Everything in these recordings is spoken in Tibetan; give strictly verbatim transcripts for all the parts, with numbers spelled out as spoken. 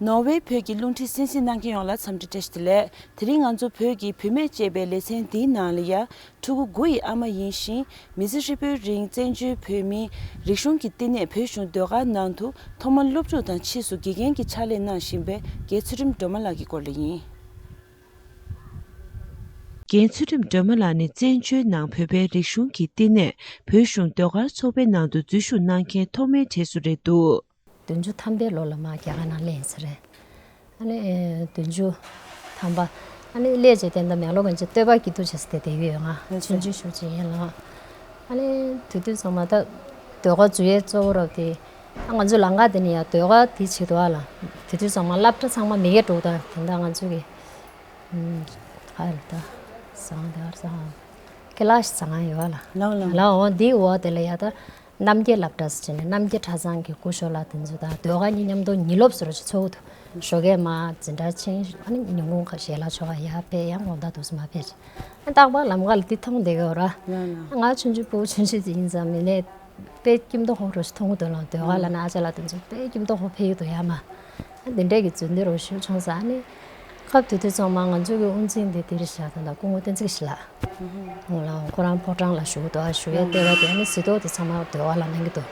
ནོར་ཝེ་བོད་ཀྱི་རླུང་འཕྲིན་གསན་གཟིགས་གནང་མཁན་ཡོངས་ལ་འཚམས་འདྲི་བཀྲ་ཤིས་བདེ་ལེགས། དེ་རིང་ང་ཚོ་བོད་ཀྱི་བུད་མེད་ཅེས་པའི་ལེ་ཚན་འདིའི་ནང་ལ་ཡ། ཕྲུ་གུ་དགུ་ཡི་ཨ་མ་ཡིན་ཞིང་། མི་ཚེ་ཧྲིལ་པོའི་རིང་བཙན་བྱོལ་བོད་མིའི་རིག་གཞུང་གི་བསྟི་གནས་བོད་གཞུང་ཟློས་གར་ནང་དུ་ཐོག་མར་སློབ་ཕྲུག་དང་ཕྱིས་སུ་དགེ་རྒན་གྱི་ཕྱག་ལས་གནང་བཞིན་པའི་རྒན་ཚུལ་ཁྲིམས་སྒྲོལ་མ་ལགས་ཀྱི་སྐོར་ལ་ཡིན། རྒན་ཚུལ་ཁྲིམས་སྒྲོལ་མ་ལགས་ནི་བཙན་བྱོལ་ནང་བོད་པའི་རིག་གཞུང་གི་བསྟི་གནས་བོད་གཞུང་ཟློས་གར་ཚོགས་པའི་ནང་དུ་འཛུལ་ཞུགས་གནང་མཁན་ཐོག་མའི་གྲས་སུ་རེད་འདུག། བདུན་ཅུ་ཐམ་པའི་ལོ་ལ་མར་རྒྱ་གར་ནང་སླེབས་ཡིན་ས་རེད། ཨ་ནི་བདུན་ཅུ་ཐམ་པ། ཨ་ནི་སླེབས་བྱས་དེ་འདྲ་མེག་ལོར་གན་ཇི་སྟོད་པ་སྐྱིད་སྡུག་བྱས་ས་དེ་བསྡད་ཡོད་ང་། ཆུང་ཆུང་ཤོས་ཅིག་ཡིན་ལ། ཨ་ནི་དེ་དུས་ཚང་མ་ད་ཟློས་གར་འཛུལ་ཡས་གཙོ་བོ་རོགས་དེ། ཨ་ང་ཚོའི་ལམ་ཁ་དེ་ནས་ཡང་ཟློས་གར་དེ་བྱེད་འདུག་ཨ་ལ། དེ་དུས་ཚང་མ་སློབ་གྲྭ་ཚང་མ་མི་སྒེར་འགྲོ་དང་དེ་འདྲ་ང་ཚོ་གི། ཨ་རེད་ད། བཟང་དེ་བར་བཟང་། ཀི་ལ་སི་བཟང་ཡོད་ལ། ལའོ་ལའོ། ལའོ་འདིའི་འོག་དེ་ལ་ཡ་ད། རྣམ་རྒྱལ་སློབ་གྲྭ་ཟེར་ནས་རྣམ་རྒྱལ་གྲྭ་ཚང་གི་སྐུ་ཞབས་ལགས་དེ་ཚོ་དང་ཟློས་གར་གཉིས་མཉམ་དུ་ཉིན་སློབ་ཟེར་བ་ཞིག་ཚོགས་འདུག། ཞོགས་ཀས་མར་འཛིན་གྲྭ་ཕྱིན་ཨ་ནི་ཉིན་གུང་ཁ་ཞལ་ལག་མཆོད་གར་ཡར་ཕེབས་ཡང་དགོང་དག་དུས་སུ་མར་ཕེབས་ཤིང་། ཨ་རྟག་པར་ལམ་ཁ་ལ་འདི་མཐོང་བསྡད་ཀྱི་ཡོད་ར། ལའོ་ལའོ། ང་ཆུང་ཆུང་ཕྲུ་གུ་ཆུང་ཆུང་ཅིག་ཡིན་ཙང་མི་ནས། དཔེ་སྐྱིད་མདོག་ཁ་པོ་རུ་ཞིག་མཐོང་གི་འདུག་ལ། ཟློས་གར་ལ་ན་ཨ་ཅག་ལགས་དེ་ཚོ་དཔེ་སྐྱིད་མདོག་ཁ་པོ་ཕེབས་ཀྱི་འདུག་ཡ་མ། ཨ་འདི་འདྲས་ཀྱི་རྫུན་འདི་རུ་ཞུ་བྱུང་ས་ཨ་ནི། སྐབས་དེ་དུས་ཚང་མ་ང་ཚོ་གི་དབུ་འཛིན་འདི་འདིར་བཞག་དང་ད་སྐུ་ངོ་བསྟན་འཛིན་ཞིག་ལགས། ངོ་ལ་ཁོ་རང་ཕོ་བྲང་ལ་བཞུགས་འདུག་ཨ། ཞུ་ཡས་ལྟེ་བ་དེ་ཨ་ནི་གཟིགས་རྟོག་དེ་ཚང་མ་ཟློས་གར་ལ་གནང་གི་འདུག།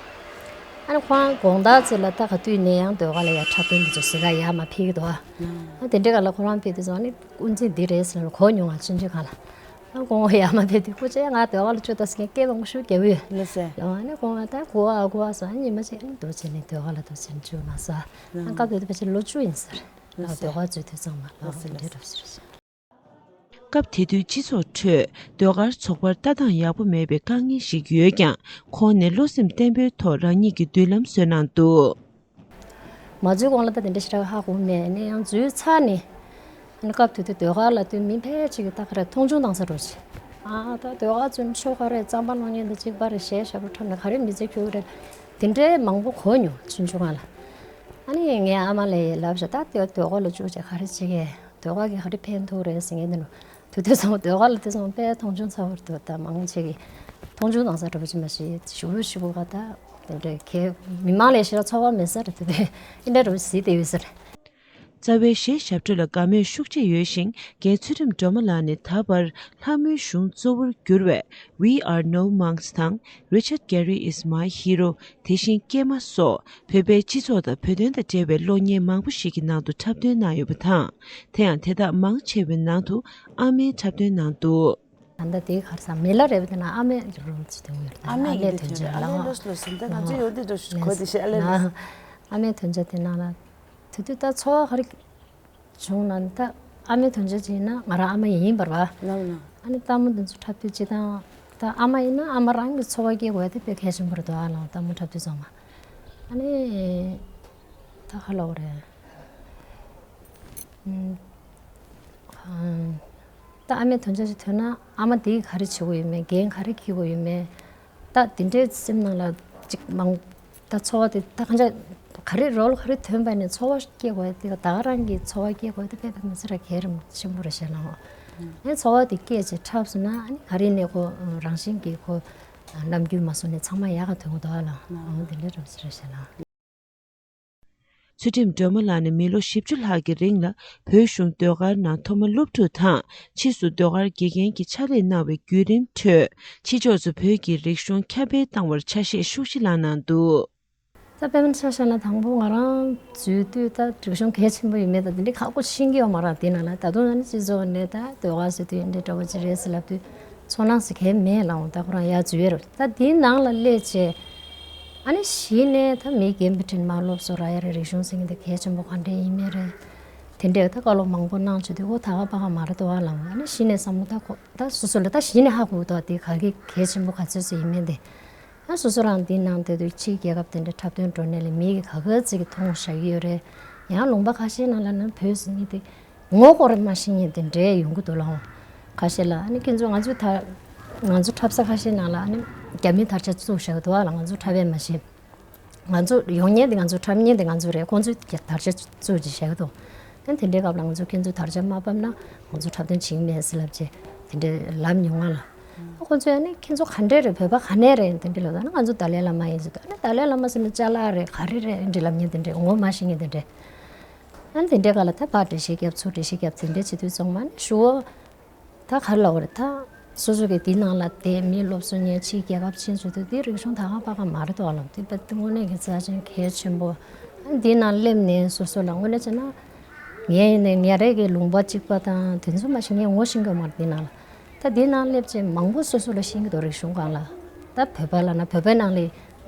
ཨ་ནི་ཁོ་རང་དགོང་དག་ཅིག་ལ་ད་ག་དུས་ནས་ཡང་ཟློས་གར་ལ་ཡ་འཁྲབ་སྟོན་དེ་ཚོ་གཟིགས་ག་ཡ་མ་ཕེབས་ཀྱི་འདུག་ཨ། ཨ་དེ་འདྲས་ག་ལ་ཁོ་རང་ཕེབས་དུས་ཚང་ཨ་ནི་དབུ་འཛིན་འདི་རེད་ཟེར་ལ་གོ་མྱོང་ང་ཆུང་ཆུང་ག་ལ། ཨ་ཁོང་ཡར་མར་ཕེབས་དུས་སྐུ་མཁྱེན་ང་ཟློས་གར་ལ་བཅུག་དང་ཟེར་མཁན་སྐད་མང་པོ་ཞིག་རྒྱབ་ཡོད། ལགས་སེ། ཨ་ནི་ཁོང་ང་ད་གོ་བ་ཨ་གོ་བ་སོང་ཨ་ཉི་མ་གཅིག་ཨ་ནི་འདུག་བྱས་ནས་ཟློས་གར་ལ་འདུག་བྱས་ནས་བཅུག་མ་སོང་། ཨ་སྐབས་དེ་དུས་ཕལ་ཆེར་ལོ་བཅུ་ཡིན་ས་རེད། ལགས་སེ། ཟློས་གར་འཛུལ་དུས་ཚང་མ་ལགས་ལགས་སེ་འདི་འདྲ་ལགས་སེ། རེད་ཟེར། སྐབས་དེ་དུས་སྤྱི་ཚོགས་ཁྲོད་ཟློས་གར་ཚོགས་པར་ལྟ་སྟངས་ཡག་པོ་མེད་པའི་དཀའ་ངལ་ཞིག་ཡོད་ཀྱང་ཁོང་ནས་བློ་སེམས་བརྟན་པོའི་ཐོག་རང་ཉིད་ཀྱི་མདུན་ལམ་བཟོས་གནང་འདུག། མ་འཛུལ་གོང་ལ་ད་དེ་འདྲ་ཞེ་དྲག་ཧ་གོ་མེད་ནས་ཡང་འཛུལ་ཚར་ནས། ཨ་ནི་སྐབས་དེ་དུས་ཟློས་གར་ལབ་དུས་མི་ཕལ་ཆེར་གྱིས་ད་ག་རེ་མཐོང་ཆུང་གནང་ས་འདྲ་ཞིག། ཨ་ད་ཟློས་གར་ཚོ་ཆོ་ག་རེད་རྩམ་པ་སློང་མཁན་དེ་གཅིག་པ་རེད་གཞས་ཞབས་བྲོ་འཁྲབ་ནས་ག་རེ་མི་ཚེ་འཁྱོལ་གི་རེད། དེ་འདྲའི་མང་པོ་གོ་མྱོང་ཆུང་ཆུང་སྒང་ལ། ཨ་ནི་ངའི་ཨ་མ་ལ་ཡི་ལབ་བྱས་ད་དེ་ཟློས་གར་ལ་བཅུག་བྱས་ག་རེ་བྱེད་ཀྱི། ཟློས་གར་གྱིས་ག་རེ་ཕན་ཐོགས་རེད་ཟེར་མཁན་དེ་འདྲ། དེ་དུས་ཚང་མ་ཟློས་གར་ལ་དེ་ཚང་མ་དཔེ་མཐོང་ཆུང་ཚ་བོར་འདུག་ད་མང་ཆེ་གིས་མཐོང་ཆུང་གནང་ས་འདྲ་པོ་ཅིག་མ་ཤེས་ཞུ་བོ་ཞུ་བོ་ག་ད་དེ་འདྲའི་གལ་མི་མང་ལས་ཤེས་ར་ཚོར་བ་མེད་ས་རེད། དེ་དེ་ཨིན་འདྲ་འདྲ་པོ་གཟིགས་བསྡད་ཡོད་ས་རེད། རྩ་བའི་གཞས་ཞབས་བྲོ་ལ་དགའ་མོས་ཤུགས་ཆེ་ཡོད་ཞིང་རྒན་ཚུལ་ཁྲིམས་སྒྲོལ་མ་ལགས་ནི་ད་བར་ལྷ་མོའི་གཞུང་གཙོ་བོར་གྱུར་བའི་We Are No Monks དང་Richard Gere Is My Hero དེ་བཞིན་སྐྱེས་མ་སོགས་བོད་པའི་སྤྱི་ཚོགས་དང་བོད་དོན་དང་འབྲེལ་བའི་གློག་བརྙན་མང་པོ་ཞིག་གི་ནང་དུ་འཁྲབ་སྟོན་གནང་ཡོད་པ་དང་། དེ་ཡང་དེ་དག་མང་ཆེ་བའི་ནང་དུ་ཨ་མའི་འཁྲབ་སྟོན་གནང་འདུག། ད་ལྟ་དེའི་ཁར་ས་མི་ལ་རེ་བ་དེ་ན་ཨ་མའི་རོལ་ཅིག་དེ་ཡོད་རེད། ཨ་མའི་ཨ་མའི་དོན་གཅོད་ཨ་མའི་ལ་ལོས་ལོས་ཟིན་ད་ང་ཚོ་ཡོད་དུས་འགྲོ་ཞིག་གོ་དེ་ཤེས་ཨ་ལེ་ལེ། ཨ་མའི་དོན་གཅོད་དེ་ནང་ལ་དེ་དུས་ད་འཚོ་བ་ག་རེ་བྱུང་ན་ད་ཨ་མའི་དོན་གཅོད་ཅིག་ཡིན་ན་ང་རང་ཨ་མ་ཡིན་པར་བ། ལགས་ལགས། ཨ་ནི་ལྟད་མོ་འདི་ཚོ་འཁྲབ་དུས་ཅི་དང་ད་ཨ་མ་ཡིན་ན་ཨ་མ་རང་གི་འཚོ་བ་སྐྱེལ་དགོས་དེ་དཔེ་གལ་ཆེན་པོ་རེད་འདུག་ཨ་ལགས་ལྟད་མོ་འཁྲབ་དུས་ཚང་མ། ཨ་ནི་ད་ཧ་ལོ་རེད། ཨ་ད་ཨ་མའི་དོན་ཆ་ཞིག་ཐོན་ན་ཨ་མ་དེས་ག་རེ་བྱེད་དགོས་ཡོད་མེད་འགན་ག་རེ་འཁྱེར་དགོས་ཡོད་མེད། ད་དེ་འདྲའི་སེམས་ནང་ལ་ཅིག་མང་ད་འཚོ་བ་དེ་ད་གང་ཅག་ག་རེ་རོལ་ག་རེ་ཐོན་པ་ནས་འཚོ་བ་སྐྱེལ་དགོས་དེ་ད་ག་རང་གི་འཚོ་བ་སྐྱེལ་དགོས་དེ་དཔེ་དཔེ་མི་སྲིད་ར་གལ་རིམ་ཆེན་པོ་རེད་ཤག་ལགས། ཨ་ནི་འཚོ་བ་དེ་སྐྱེལ་བྱས་འཁྲབ་སོང་ན་ཨ་ནི་ག་རེ་ནས་ཁོ་རང་བཞིན་གྱིས་ཁོ་ནམ་རྒྱུན་མ་སོང་ནས་ཚང་མ་ཡག་ག་ཐོན་གི་འདུག་ཨ་ལགས། འོ་དེ་འདྲའི་རོབ་ཙམ་རེད་ཤག་ལགས། ཚུལ་ཁྲིམས་སྒྲོལ་མ་ལགས་ནི་མི་ལོ་བཞི་བཅུ་ལྷག་གི་རིང་ལ་བོད་གཞུང་ཟློས་གར་ནང་ཐོག་མ་སློབ་ཕྲུག་དང་ཕྱིས་སུ་ཟློས་གར་དགེ་རྒན་གྱི་ཕྱག་ལས་གནང་བའི་བརྒྱུད་རིམ་ཁྲོད་ཕྱི་ཕྱོགས་སུ་བོད་ཀྱི་རིག་གཞུང་ཁྱབ་སྤེལ་བཏང་བར་ཆ་ཤས་ཤུགས་ཆེ་བླངས་གནང་འདུག། ད་དཔེ་མཚོན་ཆ་བཞག་ན་དང་པོ་ང་རང་འཛུལ་དུས་ད་རིག་གཞུང་གལ་ཆེན་པོ་ཡིན་མེད་ད་དེ་འདྲའི་ཁག་པོ་ཤེས་ཀྱི་ཡོད་མ་རེད། དེ་ནང་ལ་ད་དུང་ཨ་ནི་སྤྱི་ཚོགས་ནས་ད་ཟློས་གར་ཟེར་དུས་འདི་འདྲ་བོ་ཅིག་རེད་ཟེར་ལབ་དུས་ཚོར་སྣང་ཟེར་མཁན་མེད་ལགས། ད་ཁོ་རང་ཡར་འཛུལ་ཡས་རེད། ད་དེའི་ནང་ལ་སླེབས་བྱས་ཨ་ནི་གཞི་ནས་ད་མི་རྒན་པ་དྲིན་མ་སློབ་གསོ་རག་ཡ་རེད། རིག་གཞུང་ཟེར་མཁན་དེ་གལ་ཆེན་པོ་ག་འདྲས་ཡིན་མིན་རེད། དེ་འདྲས་ད་བཀའ་སློབ་མང་པོ་གནང་བྱས་དུས་ཁོ་ད་ག་པ་ག་མ་རེད་འདུག་ཨ་ལགས། ཨ་ནི་གཞི་ནས་བསམ་བློ་ད་ཁོ་ད་སོ་སོ་ལ་ད་གཞི་ནས་ཧ་གོ་འདུག་དེ་ག་གི་གལ་ཆེན་པོ་ག་ཚོད་ཚོད་ཡིན་མིན་དེ། ཨ་སོ་སོ་རང་འདི་ནང་དེ་དུས་ཕྱིའི་རྒྱལ་ཁབ་དེ་འདྲ་འཁྲབ་སྟོན་འགྲོ་ནས་ལས་མི་གི་ག་ག་ཚོད་ཀྱི་མཐོང་བཞག་གི་ཡོད་རེད། ཡང་ལུང་པ་ཁ་ཤས་ནང་ལ་ནི་བོད་ཟེར་མཁན་དེ་ངོ་ལྐོག་རེད་མ་ཤེས་མཁན་དེ་འདྲས་ཡོང་གི་འདུག་ལགས། ཁ་ཤས་ལ་ཨ་ནི་ཁྱེད་ཚོ་ང་ཚོའི་ད་ང་ཚོ་འཁྲབ་ས་ཁ་ཤས་ནང་ལ་ཨ་ནི་རྒྱ་མིའི་དར་ཆ་བཙུགས་བཞག་གི་འདུག་ཨ་ལགས། ང་ཚོ་འཁྲབ་ཡས་མ་ཤེས། ང་ཚོ་ཡོང་མཁན་དེ་ང་ཚོ་འཁྲབ་མཁན་དེ་ང་ཚོ་རེད། ཁོང་ཚོས་དར་ཆ་བཙུགས་ཀྱི་བཞག་གི་འདུག་ཨ་ནི་དེ་འདྲའི་སྐབས་ལ་ང་ཚོ་ཁྱེད་ཚོས་དར་ཆ་མ་ཕབ་ན་ང་ཚོ་འཁྲབ་སྟོན་བྱེད་ཀྱི་མེད་ཟེར་ལབ་བྱས་དེ་འདྲའི་ལབ་མྱོང་ང་ལགས། ཁོ་ཚོས་ཨ་ནི་ཁྱེད་ཚོ་ག་འདྲས་རེད། བོད་པ་ག་ནས་རེད་དེ་འདྲས་ལབ་ད་ཨ་ནི་ང་ཚོ་ཏཱ་ལའི་བླ་མ་ཡིན་ཟེར་དུས་ཨ་ནི་ཏཱ་ལའི་བླ་མ་ཟེར་ན་ཅ་ལག་རེད་ག་རེ་རེད་འདྲས་ལབ་མཁན་དེ་འདྲས་ངོ་མ་ཤེས་མཁན་དེ་འདྲས། ཨ་ནི་དེ་འདྲའི་སྒང་ལ་ད་ཕར་འགྲེལ་བཤད་རྒྱབ་ཚུར་འགྲེལ་བཤད་རྒྱབ་དེ་འདྲའི་བྱེད་དུས་ཚང་མ་ནི་ཞུ་བོ། ད་ག་རེ་ལབ་དགོས་རེད། ད་སོ་སོ་གི་དེའི་ནང་ལ་བསྡད་མི་སློབ་གསོ་ཉན་ཕྱིའི་རྒྱལ་ཁབ་ཕྱིན་བྱེད་དུས་དེའི་རིག་གཞུང་ད་ག་པ་ག་མ་རེད་དོ་ཨ་ལམ། དེ་དཔེ་དངོས་གནས་ཀྱི་རྩ་ཆེན་གལ་ཆེན་པོ། ཨ་ནི་དེའི་ནང་སླེབས་ནས་སོ་སོ་ལ་དངོས་གནས་བྱས་ན། ངས་ཡིན་ནའི་ཉ་རིགས་ཀྱི་ལུང་པ་གཅིག་པ་དང་དེ་ཚོ་མ་ཤེས། ངས་ངོ་ཤེས་ཀྱི་ཡོད་མ་རེད་དེའི་ནང་ལ། ད་དེའི་ནང་སླེབས་རྗེས་མང་པོ་སོ་སོ་ལ་ཤེས་ཀྱི་འདུག་རིག་གཞུང་སྒང་ལ། ད་བོད་པ་ལབ་ན་བོད་པའི་ནང་ལ་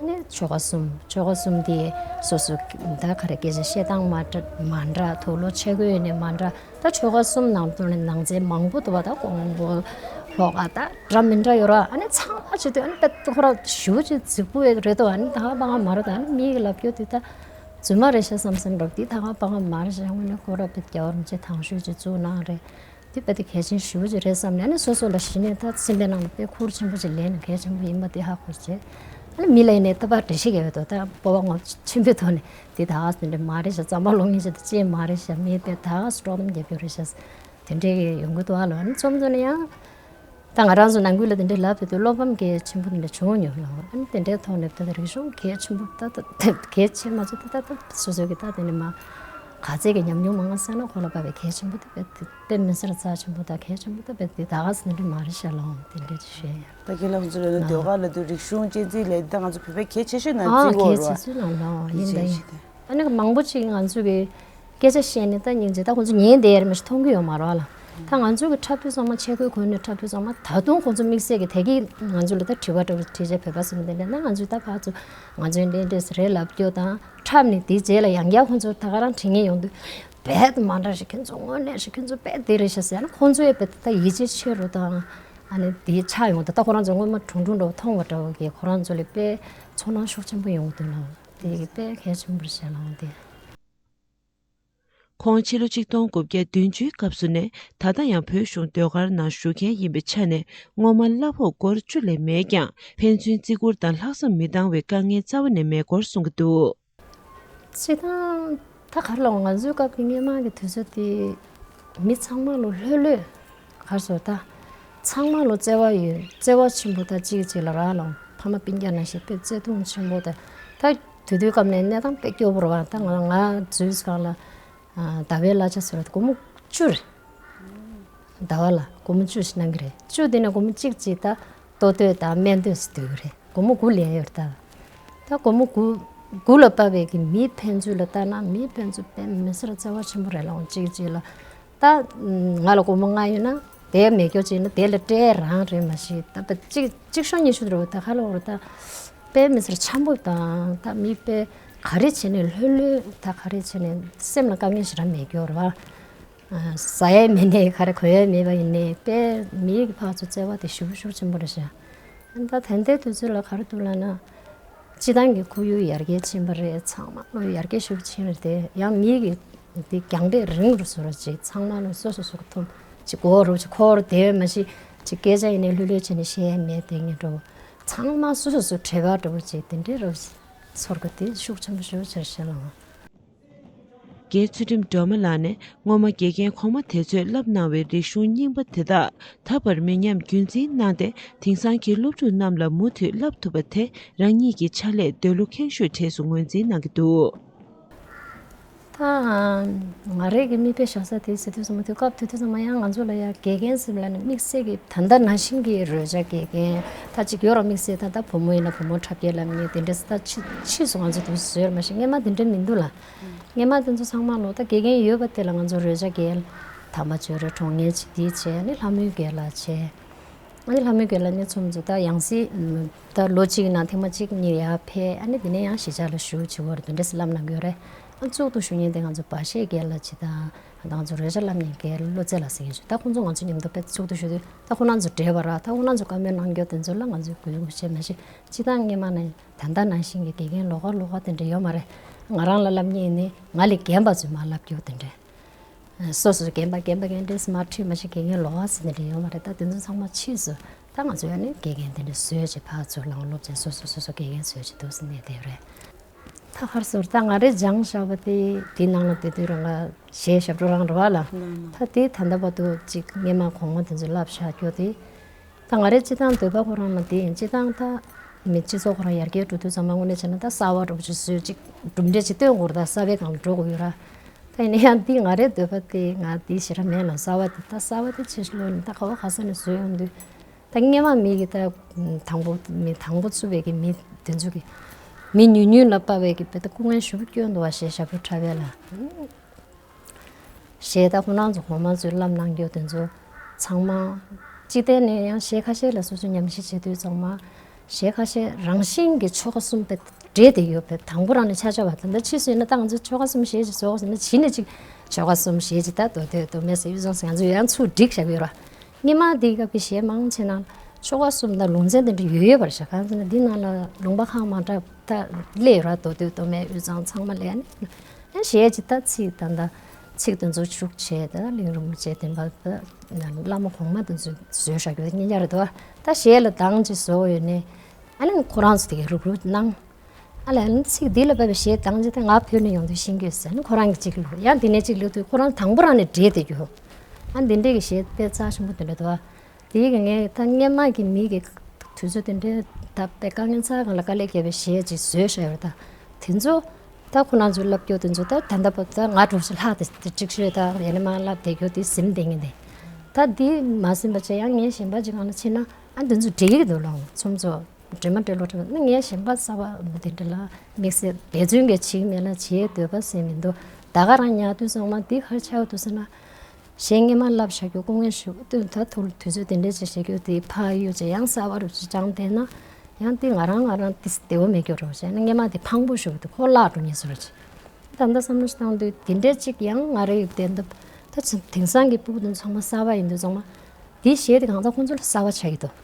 ནི་ཆོལ་ཁ་གསུམ། ཆོལ་ཁ་གསུམ་དེ་སོ་སོ་ད་ག་རེ་སྐད་ཆ་བཤད་སྟངས་མ་འདྲ་མ་འདྲ། དུག་ལོག་ཆས་གོས་ཡིན་ནའི་མ་འདྲ། ད་ཆོལ་ཁ་གསུམ་ནང་དོན་ནང་ཚན་མང་པོ་འདུག་བ། ད་ཀོང་པོ་ལྷོ་ཁ་ད་འདྲ་མི་འདྲ་ཡོད་ར། ཨ་ནི་ཚང་མ་བྱེད་དུས་ཨ་ནི་ད་ཁོ་རང་ཞེ་པོ་ཅིག་རྫིག་པོ་རེད་དོ། ཨ་ནི་ད་ག་པ་ག་མ་རེད། ད་ཨ་ནི་མི་གི་ལབ་རྒྱུ་དེ་ད་རྫུན་མ་རེད་ཤག་བསམ་བསམ་རབ་དེ་ད་ག་པ་ག་མ་རེད་ཤག་དངོས་གནས་ཁོ་རང་དཔེ་རྒྱལ་བ་རིན་པོ་ཆེ་དང་ཤོས་ཅིག་བཙུགས་གནང་རེད། དེ་དཔེ་དེ་གལ་ཆེན་ཞེ་པོ་ཅིག་རེད་བསམ་ནས། ཨ་ནི་སོ་སོ་ལ་གཞི་ནས་ད་སེམས་པའི་ནང་ལ་དཔེ་ཁུར་ཆེན་པོ་ཅིག་ལེན་ན་གལ་ཆེན་པོ་ཡིན་པ་དེ་ཧ་གོ་བྱས། ཨ་ནི་མི་ལ་ཡིན་ནའི་ད་ཕར་འགྲེལ་བཤད་རྒྱབ་ཡོད་དོ། ད་སྤོབས་པ་ངོ་ཆེན་པོའི་ཐོག་ནས་དེ་ད་ག་དེ་འདྲ་མ་རེད་ཤག་རྩམ་པ་སློང་མཁན་ཅིག་ད་ཅི་མ་རེད་ཤག་མི་དཔེ་ད་ག་དཀྲོག་གཏམ་རྒྱབ་རྒྱུ་རེད་ཤག་དེ་འདྲའི་ཡོང་གི་འདུག་ཨ་ལོ། ཨ་ནི་རྩོམ་རྩོམ་ན་ཡང་། ད་ང་རང་ཚོ་ནང་ཁུལ་ལ་དེ་འདྲའི་ལབ་ཡོད་དུས་བློ་ཕམ་གལ་ཆེན་པོ་དེ་འདྲ་བྱུང་མྱོང་ལ། ཨ་ནི་དེ་འདྲའི་ཐོག་ནས་ད་ལྟ་རིག་གཞུང་གལ་ཆེན་པོ་ད་ལྟ་གལ་ཆེ་མ་ཆེ་ད་ལྟ་ད་སོ་སོ་གི་ད་དེ་ནས་མ་ག་ཚད་ཀྱི་ཉམས་མྱོང་མང་ང་བསགས་ན་ཁོ་ལ་བབས་པའི་གལ་ཆེན་པོ་དེ་དཔེ་དེ་དཔེ་མི་སྲིད་རྩ་ཆེན་པོ་ད་གལ་ཆེན་པོ་ད་དཔེ་དེ་ད་ག་ས་དེ་འདྲ་མ་རེད་ཤག་ལ། འོང་དེ་འདྲ་ཅིག་ཤེས་ཡ། ད་ཁྱེད་རང་ཚོ་ལ་ལ་ཟློས་གར་ལབ་དུས་རིག་གཞུང་གཅེས་འཛིན་ལས་ད་ང་ཚོ་བོད་པའི་གལ་ཆེ་ཤོས་ནང་ཨ་བརྩི་གི་ཡོད་གལ་རེད་ཆེ་བ། ཤོས་ནང་ལ་ཡིན་ད་ཡིན། ཨ་ནི་མང་པོ་ཅིག་ང་ཚོ་གི་སྐད་ཆ་བཤད་ནས་ད་སྙིང་རྗེ། ད་ཁོང་ཚོ་ཉན་བསྡད་ཡ་རེད་མ་གཞི་མཐོང་གི་ཡོད་མ་རེད་བ་ལ། ད་ང་ཚོ་གི་འཁྲབ་སྟོན་ཚང་མ་ཆས་གོས་གོན་ནས་འཁྲབ་སྟོན་ཚང་མ་ད་དུང་ཁོང་ཚོ་དམིགས་བསལ་གྱི་དེ་གི་ང་ཚོ་ལ་ད་དྲི་བ་འདྲ་བོ་དྲིས་བྱས་བོད་པ་སུ་མི་དེ་འདྲ་ན་ང་ཚོས་ད་ཕར་ཚུར་ང་ཚོའི་འདྲེ་འདྲེས་རེད་ལབ་རྒྱུ་དང་འཁྲབ་ནས་དེའི་རྗེས་ལ་ཡང་བསྐྱར་ཁོང་ཚོ་ད་ག་རང་དྲི་ངེས་ཡོང་དུས་རྦད་དེ་མ་འདྲ་ཞིག་ཁྱོད་ཚོ་དངོས་གནས་ཞིག་ཁྱོད་ཚོ་རྦད་དེ་རེད་ཤག་ཟེར་ན་ཁོང་ཚོ་ཡང་རྦད་དེ་ད་ཡིད་ཆེས་ཆེ་རུ་དང་ཨ་ནི་དེ་ཆགས་ཡོང་དུས་ད་ཁོ་རང་ཚོ་སྔོན་མ་གྲུང་གྲུང་འདྲ་བོ་མཐོང་བ་འདྲ་བོ་གི་ཁོ་རང་ཚོ་ལ་དཔེ་ཚོར་སྣང་ཤུགས་ཆེན་པོ་ཡོང་གི་འདུག་ལ། དེ་གི་དཔེ་གལ་ཆེན་པོ་རེད་ཤག་ལ་འོང་དེ། ཁོང་ཕྱི་ལོ་ཆིག་སྟོང་དགུ་བརྒྱ་བདུན་ཅུའི་སྐབས་སུ་ནས་ད་ལྟ་ཡང་བོད་གཞུང་ཟློས་གར་ནང་ཞུགས་མཁན་ཡིན་པའི་ཆ་ནས་སྔོན་མ་གླ་ཕོགས་སྒོར་བཅུ་ལས་མེད་ཀྱང་ཕན་ཚུན་བརྩི་བཀུར་དང་ལྷག་བསམ་མི་འདང་བའི་དཀའ་ངལ་རྩ་བ་ནས་མེད་སྐོར་གསུང་གི་འདུག་སྤྱིར་བཏང་ད་ག་རེ་ལབ་དགོས། ང་ཚོའི་སྐབས་ཀྱི་སྔོན་མ་གི་དུས་ཚོད་དེ་མི་ཚང་མ་ལོ་ལྷོད་ལྷོད་ག་རེ་ཟེར་ད། ཚང་མ་ལོ་བརྩེ་བ་ཡོད། བརྩེ་བ་ཆེན་པོ་ད་གཅིག་གཅིག་ལ་རག་ལ། ཕ་མ་སྤུན་ཀྱག་ནང་བཞིན་དཔེ་བརྩེ་དུང་ཆེན་པོ་ད། ད་དེ་དུས་སྐབས་ནས་གནས་སྟངས་དཔེ་སྐྱོ་པོ་རེད་བ། ད་ང་ང་འཛུལ་སྒང་ལ་ཟླ་བའི་གླ་ཆ་ཟེར་བ་དེ་སྒོར་མོ་བཅུ་རེད། ཟླ་བ་ལ་སྒོར་མོ་བཅུ་ཞིག་གནང་གི་རེད། བཅུ་དེ་ནས་སྒོར་མོ་གཅིག་གཅིག་ད་ལྟོ་སྡོད་དང་སྨན་སྡོད་སུ་སྡོད་ཀྱི་རེད། སྒོར་མོ་དགུ་ལེན་ཡོད་རེད་ད། ད་སྒོར་མོ་དགུ་དགུ་ལ་དཔག་པའི་གི་མི་ཕན་ཚུན་ལ་ལྟ་ན་མི་ཕན་ཚུན་དཔེ་མི་སྲིད་བརྩེ་བ་ཆེན་པོ་རེད་ལ། འོང་གཅིག་གཅིག་ལ་ད་ང་ལ་སྒོར་མོ་ལྔ་ཡོད་ན་དེ་མེད་སྐྱོ་གཅིག་ན་དེ་ལ་སྤྲད་རང་རེད། མ་གཞི་ད་དཔེ་གཅིག་གཅིག་ཤོ་གཉིས་ཤོ་རེད་བ། ད་ཁ་ལོ་རེད་ད། དཔེ་མི་སྲིད་འཆམ་པོ་དང་ད་མི་དཔེ་ག་རེ་བྱས་ནས་ལྷོད་ལྷོད་ད་ག་རེ་བྱས་ནས་སེམས་ལ་དཀའ་ངལ་ཞེ་དྲག་མེད་སྐྱོ་རེད་བ། ཟ་ཡས་མེད་ནའི་ག་རེ་གོན་ཡས་མེད་པ་ཡིན་ནའི་དཔེ་མིའི་གི་ཕར་ཚུར་བརྩེ་བ་དེ་ཞེ་པོ་ཤུགས་ཆེན་པོ་རེད་ཤག་ད་ད་ལྟའི་དུས་ཚོད་ལ་ག་རེ་འདུག་ལབ་ན། སྤྱི་བཏང་གི་ཁོར་ཡུག་ཡར་རྒྱས་ཕྱིན་པ་རེད། ཚང་མ་ལོ་ཡར་རྒྱས་ཞེ་པོ་ཕྱིན་རེད་དེ། ཡང་མིའི་གི་དེ་རྒྱང་འབྲས་རིང་རུ་བཟོ་ར་ཅིག་ཚང་མ་ལོ་སོ་སོ་སོ་གི་ཐུམ་ཅིག་གོ་རུ་ཅིག་འཁོར་དེ་མ་གཞི་ཅིག་སྐད་ཆ་ཡིན་ནའི་ལྷོད་ལྷོད་བྱས་ནས་བཤད་ཡས་མེད་དེ་ངས་འགྲོ། ཚང་མ་སོ་སོ་སོ་བྲེལ་བ་འདྲ་བོ་ཅིག་དེ་འདྲའི་རུ་ཚོར་གི་དེ་ཤུགས་ཆེན་པོ་ཞེ་པོ་ཅིག་ཤར་ལ། རྒན་ཚུལ་ཁྲིམས་སྒྲོལ་མ་ལགས་ནས་སྔོན་མ་དགེ་རྒན་གོང་མ་དེ་ཚོས་བསླབ་གནང་བའི་རིག་གཞུང་རྙིང་པ་དེ་དག་ད་བར་མི་ཉམས་རྒྱུན་འཛིན་གནང་སྟེ་དེང་སང་གི་སློབ་ཕྲུག་རྣམས་ལ་མུ་མཐུད་བསླབ་ཐུབ་པ་དེ་རང་ཉིད་ཀྱི་ཕྱག་ལས་འདོད་བློ་ཁེངས་ཤོས་གྲས་སུ་ངོས་འཛིན་གནང་གི་འདུག་ད་ང་རང་གི་མིག་དཔེ་བཞག་ས་དེ་ཟེར་དུས་ཙམ་པ་དུས་སྐབས་དེ་དུས་ཙམ་པ་ཡང་ང་ཚོ་ལ་ཡང་དགེ་རྒན་ཟེར་བ་ལ་ནི་དམིགས་བསལ་གྱི་ད་ལྟ་ནང་བཞིན་གྱི་རོལ་ཆ་དགེ་རྒན་ད་ཅིག་ཡོད་ར། དམིགས་བསལ་ད་ལྟ་བུ་མོ་ཡིན་ན་བུ་མོ་འཁྲབ་མཁན་ལབ་མཁན་དེ་འདྲ་ད་ཕྱིས་ཕྱིས་སུ་ང་ཚོ་དུས་སུ་བཟོས་ར། མ་གཞི་སྔོན་མ་དེ་འདྲ་མི་འདུག་ལ། སྔོན་མ་དེ་ཚོ་ཚང་མ་ལོ་ད་དགེ་རྒན་ཡོད་པ་དེ་ལ་ང་ཚོ་རོལ་ཆ་རྒྱག་དང་པ་བྱོས་རེད། གྲོངས་མཁན་ཅིག་དེ་བྱས་ནས་ལྷ་མོའི་རྒན་ལགས་བྱས། ཨ་ནི་ལྷ་མོའི་རྒན་ལགས་ནས་ཚོ་མི་ཚོ་ད་ཡང་སྲིད་ད་ལོ་གཅིག་ནང་ཐེངས་མ་གཅིག་གཉིས་ཡར་ཕེབས། ཨ་ནི་དེ་ནས་ཡང་གཞིས་ཆགས་ལ་བཞུགས་བྱེད་དགོས་རེད། དེ་འདྲ་སེ་བསླབ་གནང་གི་ཡོད་རེད། ཨ་གཙུག་ཏུ་བཞུགས་མཁན་དེ་ང་ཚོ་བ་ཤས་རྒན་ལགས་ཅིག་དང་ང་ཚོ་རོལ་ཆ་བསླབ་མཁན་རྒན་བློ་རྩེ་ལགས་ཟེར་མཁན་ཅིག་ད་ཁོང་ཚོ་ང་ཚོ་མཉམ་དུ་དཔེ་གཙུག་ཏུ་བཞུགས་དུས་ད་ཁོང་རྣམ་ཚོ་བགྲེས་པ་ར། ད་ཁོང་རྣམ་ཚོ་བཀའ་མོལ་གནང་རྒྱུ་དེ་ཚོ་ལ་ང་ཚོས་གུས་བཀུར་བྱས། མ་གཞི་སྤྱིར་བཏང་སྔོན་མ་ནས་ད་ལྟ་ནང་བཞིན་གྱི་དགེ་རྒན་ལོགས་ཀ་ལོགས་ཀ་དེ་འདྲ་ཡོད་མ་རེད། ང་རང་ལ་བསླབ་མཁན་ཡིན་ནའི་ང་ལས་རྒན་པ་ཚོས་མར་བསླབ་རྒྱུ་དེ་འདྲ། སོ་སོ་རྒན་པ་རྒན་པ་རྒན་འདྲེས་མར་ཁྲིད། མ་གཞི་དགེ་རྒན་ལོགས་ཀ་ཟེར་དེ་འདྲ་ཡོད་མ་རེད། ད་དེ་ཚོ་ཚང་མ་ཕྱིས་སུ་ད་ང་ཚོ་ཡང་ནི་དགེ་རྒན་དེ་འདྲ་བཟོས་བྱས་ཕར་ཚུར་ལངས་སློབ་ཆེན་སོ་སོ་སོ་སོ་དགེ་རྒན་བཟོས་བྱས་འདུག་སེ་གནས་བསྡད་ཡོད་རེད། ད་ག་རེ་ཟེར། ད་ང་རས་སྦྱངས་བཞག་པ་དེ་དེའི་ནང་ལ་དེ་དུས་རང་ང་གཞས་ཞབས་བྲོ་རང་རེད་བ་ལ། ད་དེ་ད་ལྟ་བར་དུ་ཅིག་སྔོན་མ་གོང་མ་དེ་ཚོས་བསླབ་བཞག་རྒྱུ་དེ། ད་ང་རའི་སྤྱིར་བཏང་འདོད་པ་ཁོ་རང་ལ་དེ་ཡིན། སྤྱིར་བཏང་ད་མི་སྤྱི་ཚོགས་ཁོ་རང་ཡར་རྒྱས་འགྲོ་དུས་ཙམ་པ་དངོས་གནས་བྱས་ན་ད་གསར་བ་འདྲ་པོ་ཅིག་བཟོས། ཅིག་གྲུབ་འབྲས་ཅིག་སྟོན་དགོས་རེད། ད་གསར་པའི་སྒང་ལ་འགྲོ་དགོས་ཡོད་ར། ཡིན་ན་ཡང་འདི་ང་རའི་འདོད་པ་དེ་ང་འདི་ཞེ་དྲག་མེད་ལ། གསར་པ་དེ་ད་གསར་པ་དེ་ཕྱི་ལོགས་ནས་ད་ག་བ་ག་ས་ནས་བཟོས་ཡོང་དུས། ད་སྔོན་མ་མི་གི་ད་དང་པོ་མི་དང་པོ་བཙུགས་པའི་གི་མི་དེ་ཚོ་གི་མི་ཉུང་ཉུང་ལ་དཔག་པའི་གི་དཔེ་ད་སྐུ་ངལ་ཞེ་པོ་སྐྱོན་འདུག་བ། གཞས་ཞབས་བྲོ་འཁྲབ་པའི་ལ། གཞས་ད་ཁོ་རང་ཚོ་གོང་མ་ཚོས་བསླབ་གནང་རྒྱུ་དེ་ཚོ་ཚང་མ་སྤྱི་བཏང་ནས་ཡང་གཞས་ཁ་ཤས་ལ་སོ་སོ་ཉམས་ཞིབ་བྱེད་དུས་ཚང་མ་གཞས་ཁ་ཤས་རང་བཞིན་གྱི་ཆོ་ག་གསུམ་དཔེ་འདྲེས་བསྡད་ཡོད་པའི། དང་པོ་རང་ནས་ཆ་ཆ་བ་དང་། ད་ཕྱིས་སུ་ཡིན་ན་ད་ང་ཚོ་ཆོ་ག་གསུམ་གཞས་ཅིག་བཟོ་དགོས་ཟེར་ན་གཞི་ནས་ཅིག་ཆོ་ག་གསུམ་གཞས་ཅིག་ད་མདོ་སྟོད་མདོ་སྨད་ཟེར་དབུས་གཙང་ཟེར་ང་ཚོས་ཡང་ཚུར་སྒྲིག་བཞག་གི་ཡོད་ར། སྔོན་མ་དེའི་སྐབས་ཀྱི་གཞས་མང་ཆེ་ནང་ཆོ་ག་གསུམ་དང་ལུང་ཚན་དེ་འདྲ་ཡོད་ཡོད་པ་རེད་ཤག་གང་ཟེར་ན་འདི་ནང་ལ་ལུང་པ་ཁག་མ་འདྲ་ད་སླེབས་ཡོད་ར། མདོ་སྟོད་མདོ་སྨད་དབུས་གཙང་ཚང་མ་སླེབས་ནས་གཞས་ཅིག་ད་ཚིག་ད་ད་ཚིག་དེ་ཚོ་བཅུག་བྱས། ད་གླིང་རིན་པོ་ཆེ་དེ་འབའ་ད་བླ་མ་གོང་མ་དེ་ཚོས་བཟོས་བཞག་རྒྱུ་དེ་སྙིང་རྗེ་རེད་འདུག་ད་གཞས་ལ་གདངས་ཅིག་བཟོ་ཡོད་ནས་ཨ་ནི་ཁོ་རང་ཚོ་དེ་གའི་རུབ་རུབ་གནང་། ཨ་ལས་ཨ་ནི་ཚིག་འདི་ལ་བབས་པའི་གཞས་གདངས་ཅིག་ད་ང་བོད་ནས་ཡོང་དུས་ཤེས་ཀྱི་ཡོད་ཟེར་ནས་ཁོ་རང་གིས་ཅིག་བླུགས། ཡང་འདི་ནས་ཅིག་བླུགས་དུས་ཁོ་རང་དང་པོ་རང་ནས་འདྲེས་བསྡད་རྒྱུ། ཨ་འདི་འདྲས་ཀྱི་གཞས་དཔེ་རྩ་ཆེན་པོ་དེ་འདྲ་འདུག་ཨ། དེའི་གི་ངས་ད་སྔོན་མ་གི་མི་གི་དུས་ཚོད་དེ་འདྲའི་ད་དཔེ་དཀའ་ངལ་ཚ་གང་ལ་དཀའ་ལས་བརྒྱབ་པའི་གཞས་ཅིག་བཟོས་བཞག་ཡོད་རེད། ད་དེ་ཚོ་ད་ཁོ་རང་ཚོའི་ལབ་སྐྱོ་དེ་ཚོ་ད་ད་ལྟ་བར་ད་ང་འགྲོ་ཞིག་ལྷག་དེ་དེ་གཅིག་ཤོས་ད་ཡན་ལ་མ་ལབ་བསྡད་རྒྱུ་དེ་ཟིན་བསྡད་ངེས་དེ། ད་དེ་མ་ཟིན་པ་བྱས་ཡང་ངས་གཞན་པ་ཅིག་གང་ལ་ཕྱིན་ན་ཨ་འདི་ཚོ་འགྲིག་གི་འདུག་ལོ་ཚོམ་ཚོ་འདྲེ་མ་འདྲེ་ལོ་འདྲེ་མ་ན་ངས་གཞན་པ་གསར་པ་འདི་འདྲ་ལ་དམིགས་བསལ་འབད་བརྩོན་གྱི་བྱེད་མེད་ལ་བྱེད་འདོད་པ་ཟེར་མི་འདུག་ད་ག་རང་ཉལ་དུས་ཚང་མ་འདི་ག་རེ་ཆགས་འདུག་ཟེར་ན། གཞས་སྔོན་མ་བསླབ་བཞག་རྒྱུ་སྐུ་ངལ་ཞེ་པོ་སྟོན། ད་ཐུག་དུས་ཚོད་དེ་འདྲས་ཅིག་བྱེད་རྒྱུ་དེ་ཕར་གཡུག་ཅིག་ཡང་གསར་པ་རུ་ཅིག་སྦྱངས་བསྡད་ན་ཡང་དེ་ང་རང་ང་རང་དེ་བདེ་བོ་མེད་རྒྱུ་རེད་བྱས་ན་སྔོན་མ་དེ་ཕངས་པོ་ཞེ་པོ་དེ་ཁོ་བརླག་འགྲོ་ངེས་བཟོ་འདྲ་ཅིག་ད་ལྟ་བསམ་བློ་ཞིག་བཏང་དུས་དེ་འདྲས་ཅིག་ཡང་ང་རེ་ཡི་བདེན་སྟོབས་ད་ཚོ་དེང་སང་གི་སྤུ་གུ་དེ་ཚང་མ་གསར་པ་ཡིན་དུས་ཚང་མ་དེའི་གཞས་དེ་གང་ཚང་ཁོང་ཚོ་ལ་གསར་པ་ཆགས་ཀྱི་འདུག་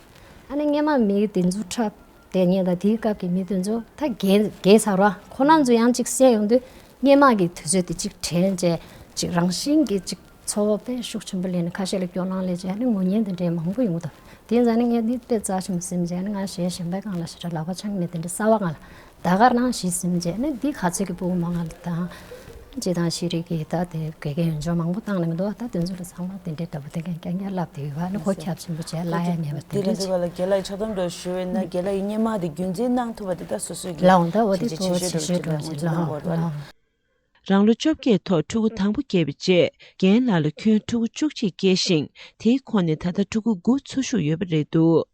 ཨ་ནི་སྔོན་མ་མི་དེ་ཚོ་འཁྲབ་དེ་ངས་ད་དེའི་སྐབས་ཀྱི་མི་དེ་ཚོ་ད་རྒས་རྒས་ཚར་བ་ཁོ་རང་ཚོ་ཡང་ཅིག་གསན་ཡོང་དུས་སྔོན་མ་གི་དུས་ཚོད་དེ་ཅིག་དྲན་བྱས་ཅིག་རང་བཞིན་གྱི་ཅིག་ཚོར་བ་དཔེ་ཤུགས་ཆེན་པོ་སླེབས་ནས་ཁ་ཤས་ལ་སྐྱོ་སྣང་སླེབས་བྱས་ཨ་ནི་ངུ་བརྙན་དེ་འདྲའི་མང་པོ་ཡོང་གི་འདུག་དེ་ཡིན་ཙང་ནི་ངས་འདི་དཔེ་རྩ་ཆེན་པོ་སེམས་བྱས་ནི་ང་གཞས་གཞན་པའི་སྒང་ལ་ཞེ་དྲག་ལག་པ་འཆང་མེད། དེ་འདྲའི་གསར་པ་སྒང་ལ་ད་ག་རང་གཞས་སེམས་བྱས་ནི་འདི་ག་ཚོད་ཀྱི་སྤུ་གུ་མང་ང་ལ་དང་སྤྱི་དང་ཤེས་རིག་གི་ད་དེ་དགེ་རྒན་ཡོན་སྦྱོང་མང་པོ་བཏང་ནས་མི་འདུག་ད་དེ་ཚོ་ལ་ཚང་མ་དེ་འདྲའི་འདྲ་པོ་དེ་འགན་རྐྱང་རྐྱང་བསླབ་བསྡད་ཡོད་པ་ནི་ཁོ་ཁྱབ་ཆེན་པོ་བྱས་བརླག་ཡ་མེད་པ་དེ་འདྲ་ཅིག་ལ་དགེ་ལགས་ཕྱག་དམ་འདྲ་ཞུ་བས་ན་དགེ་ལགས་ཡིན་སྔོན་མ་དེ་རྒྱུན་འཛིན་གནང་ཐུབ་པ་དེ་ད་སོ་སོའི་གི་ལའང་ད་འོ་དེ་བྱས་རྗེས་ཆེ་ཤོས་འདྲ་ཅིག་ལ་འོང་ད་འོ་དེ་ལ་འོང་། རང་ལོ་བཅོ་བརྒྱད་ཐོག་ཕྲུ་གུ་དང་པོ་སྐྱེས་པའི་རྗེས་རྒན་ལགས་ལ་ཁྱོན་ཕྲུ་གུ་བཅུ་གཅིག་སྐྱེས་ཤིང་དེའི་ཁོངས་ནས་ད་ལྟ་ཕྲུ་གུ་དགུ་འཚོ་བཞུགས་ཡོད་པ་རེད་འདུག་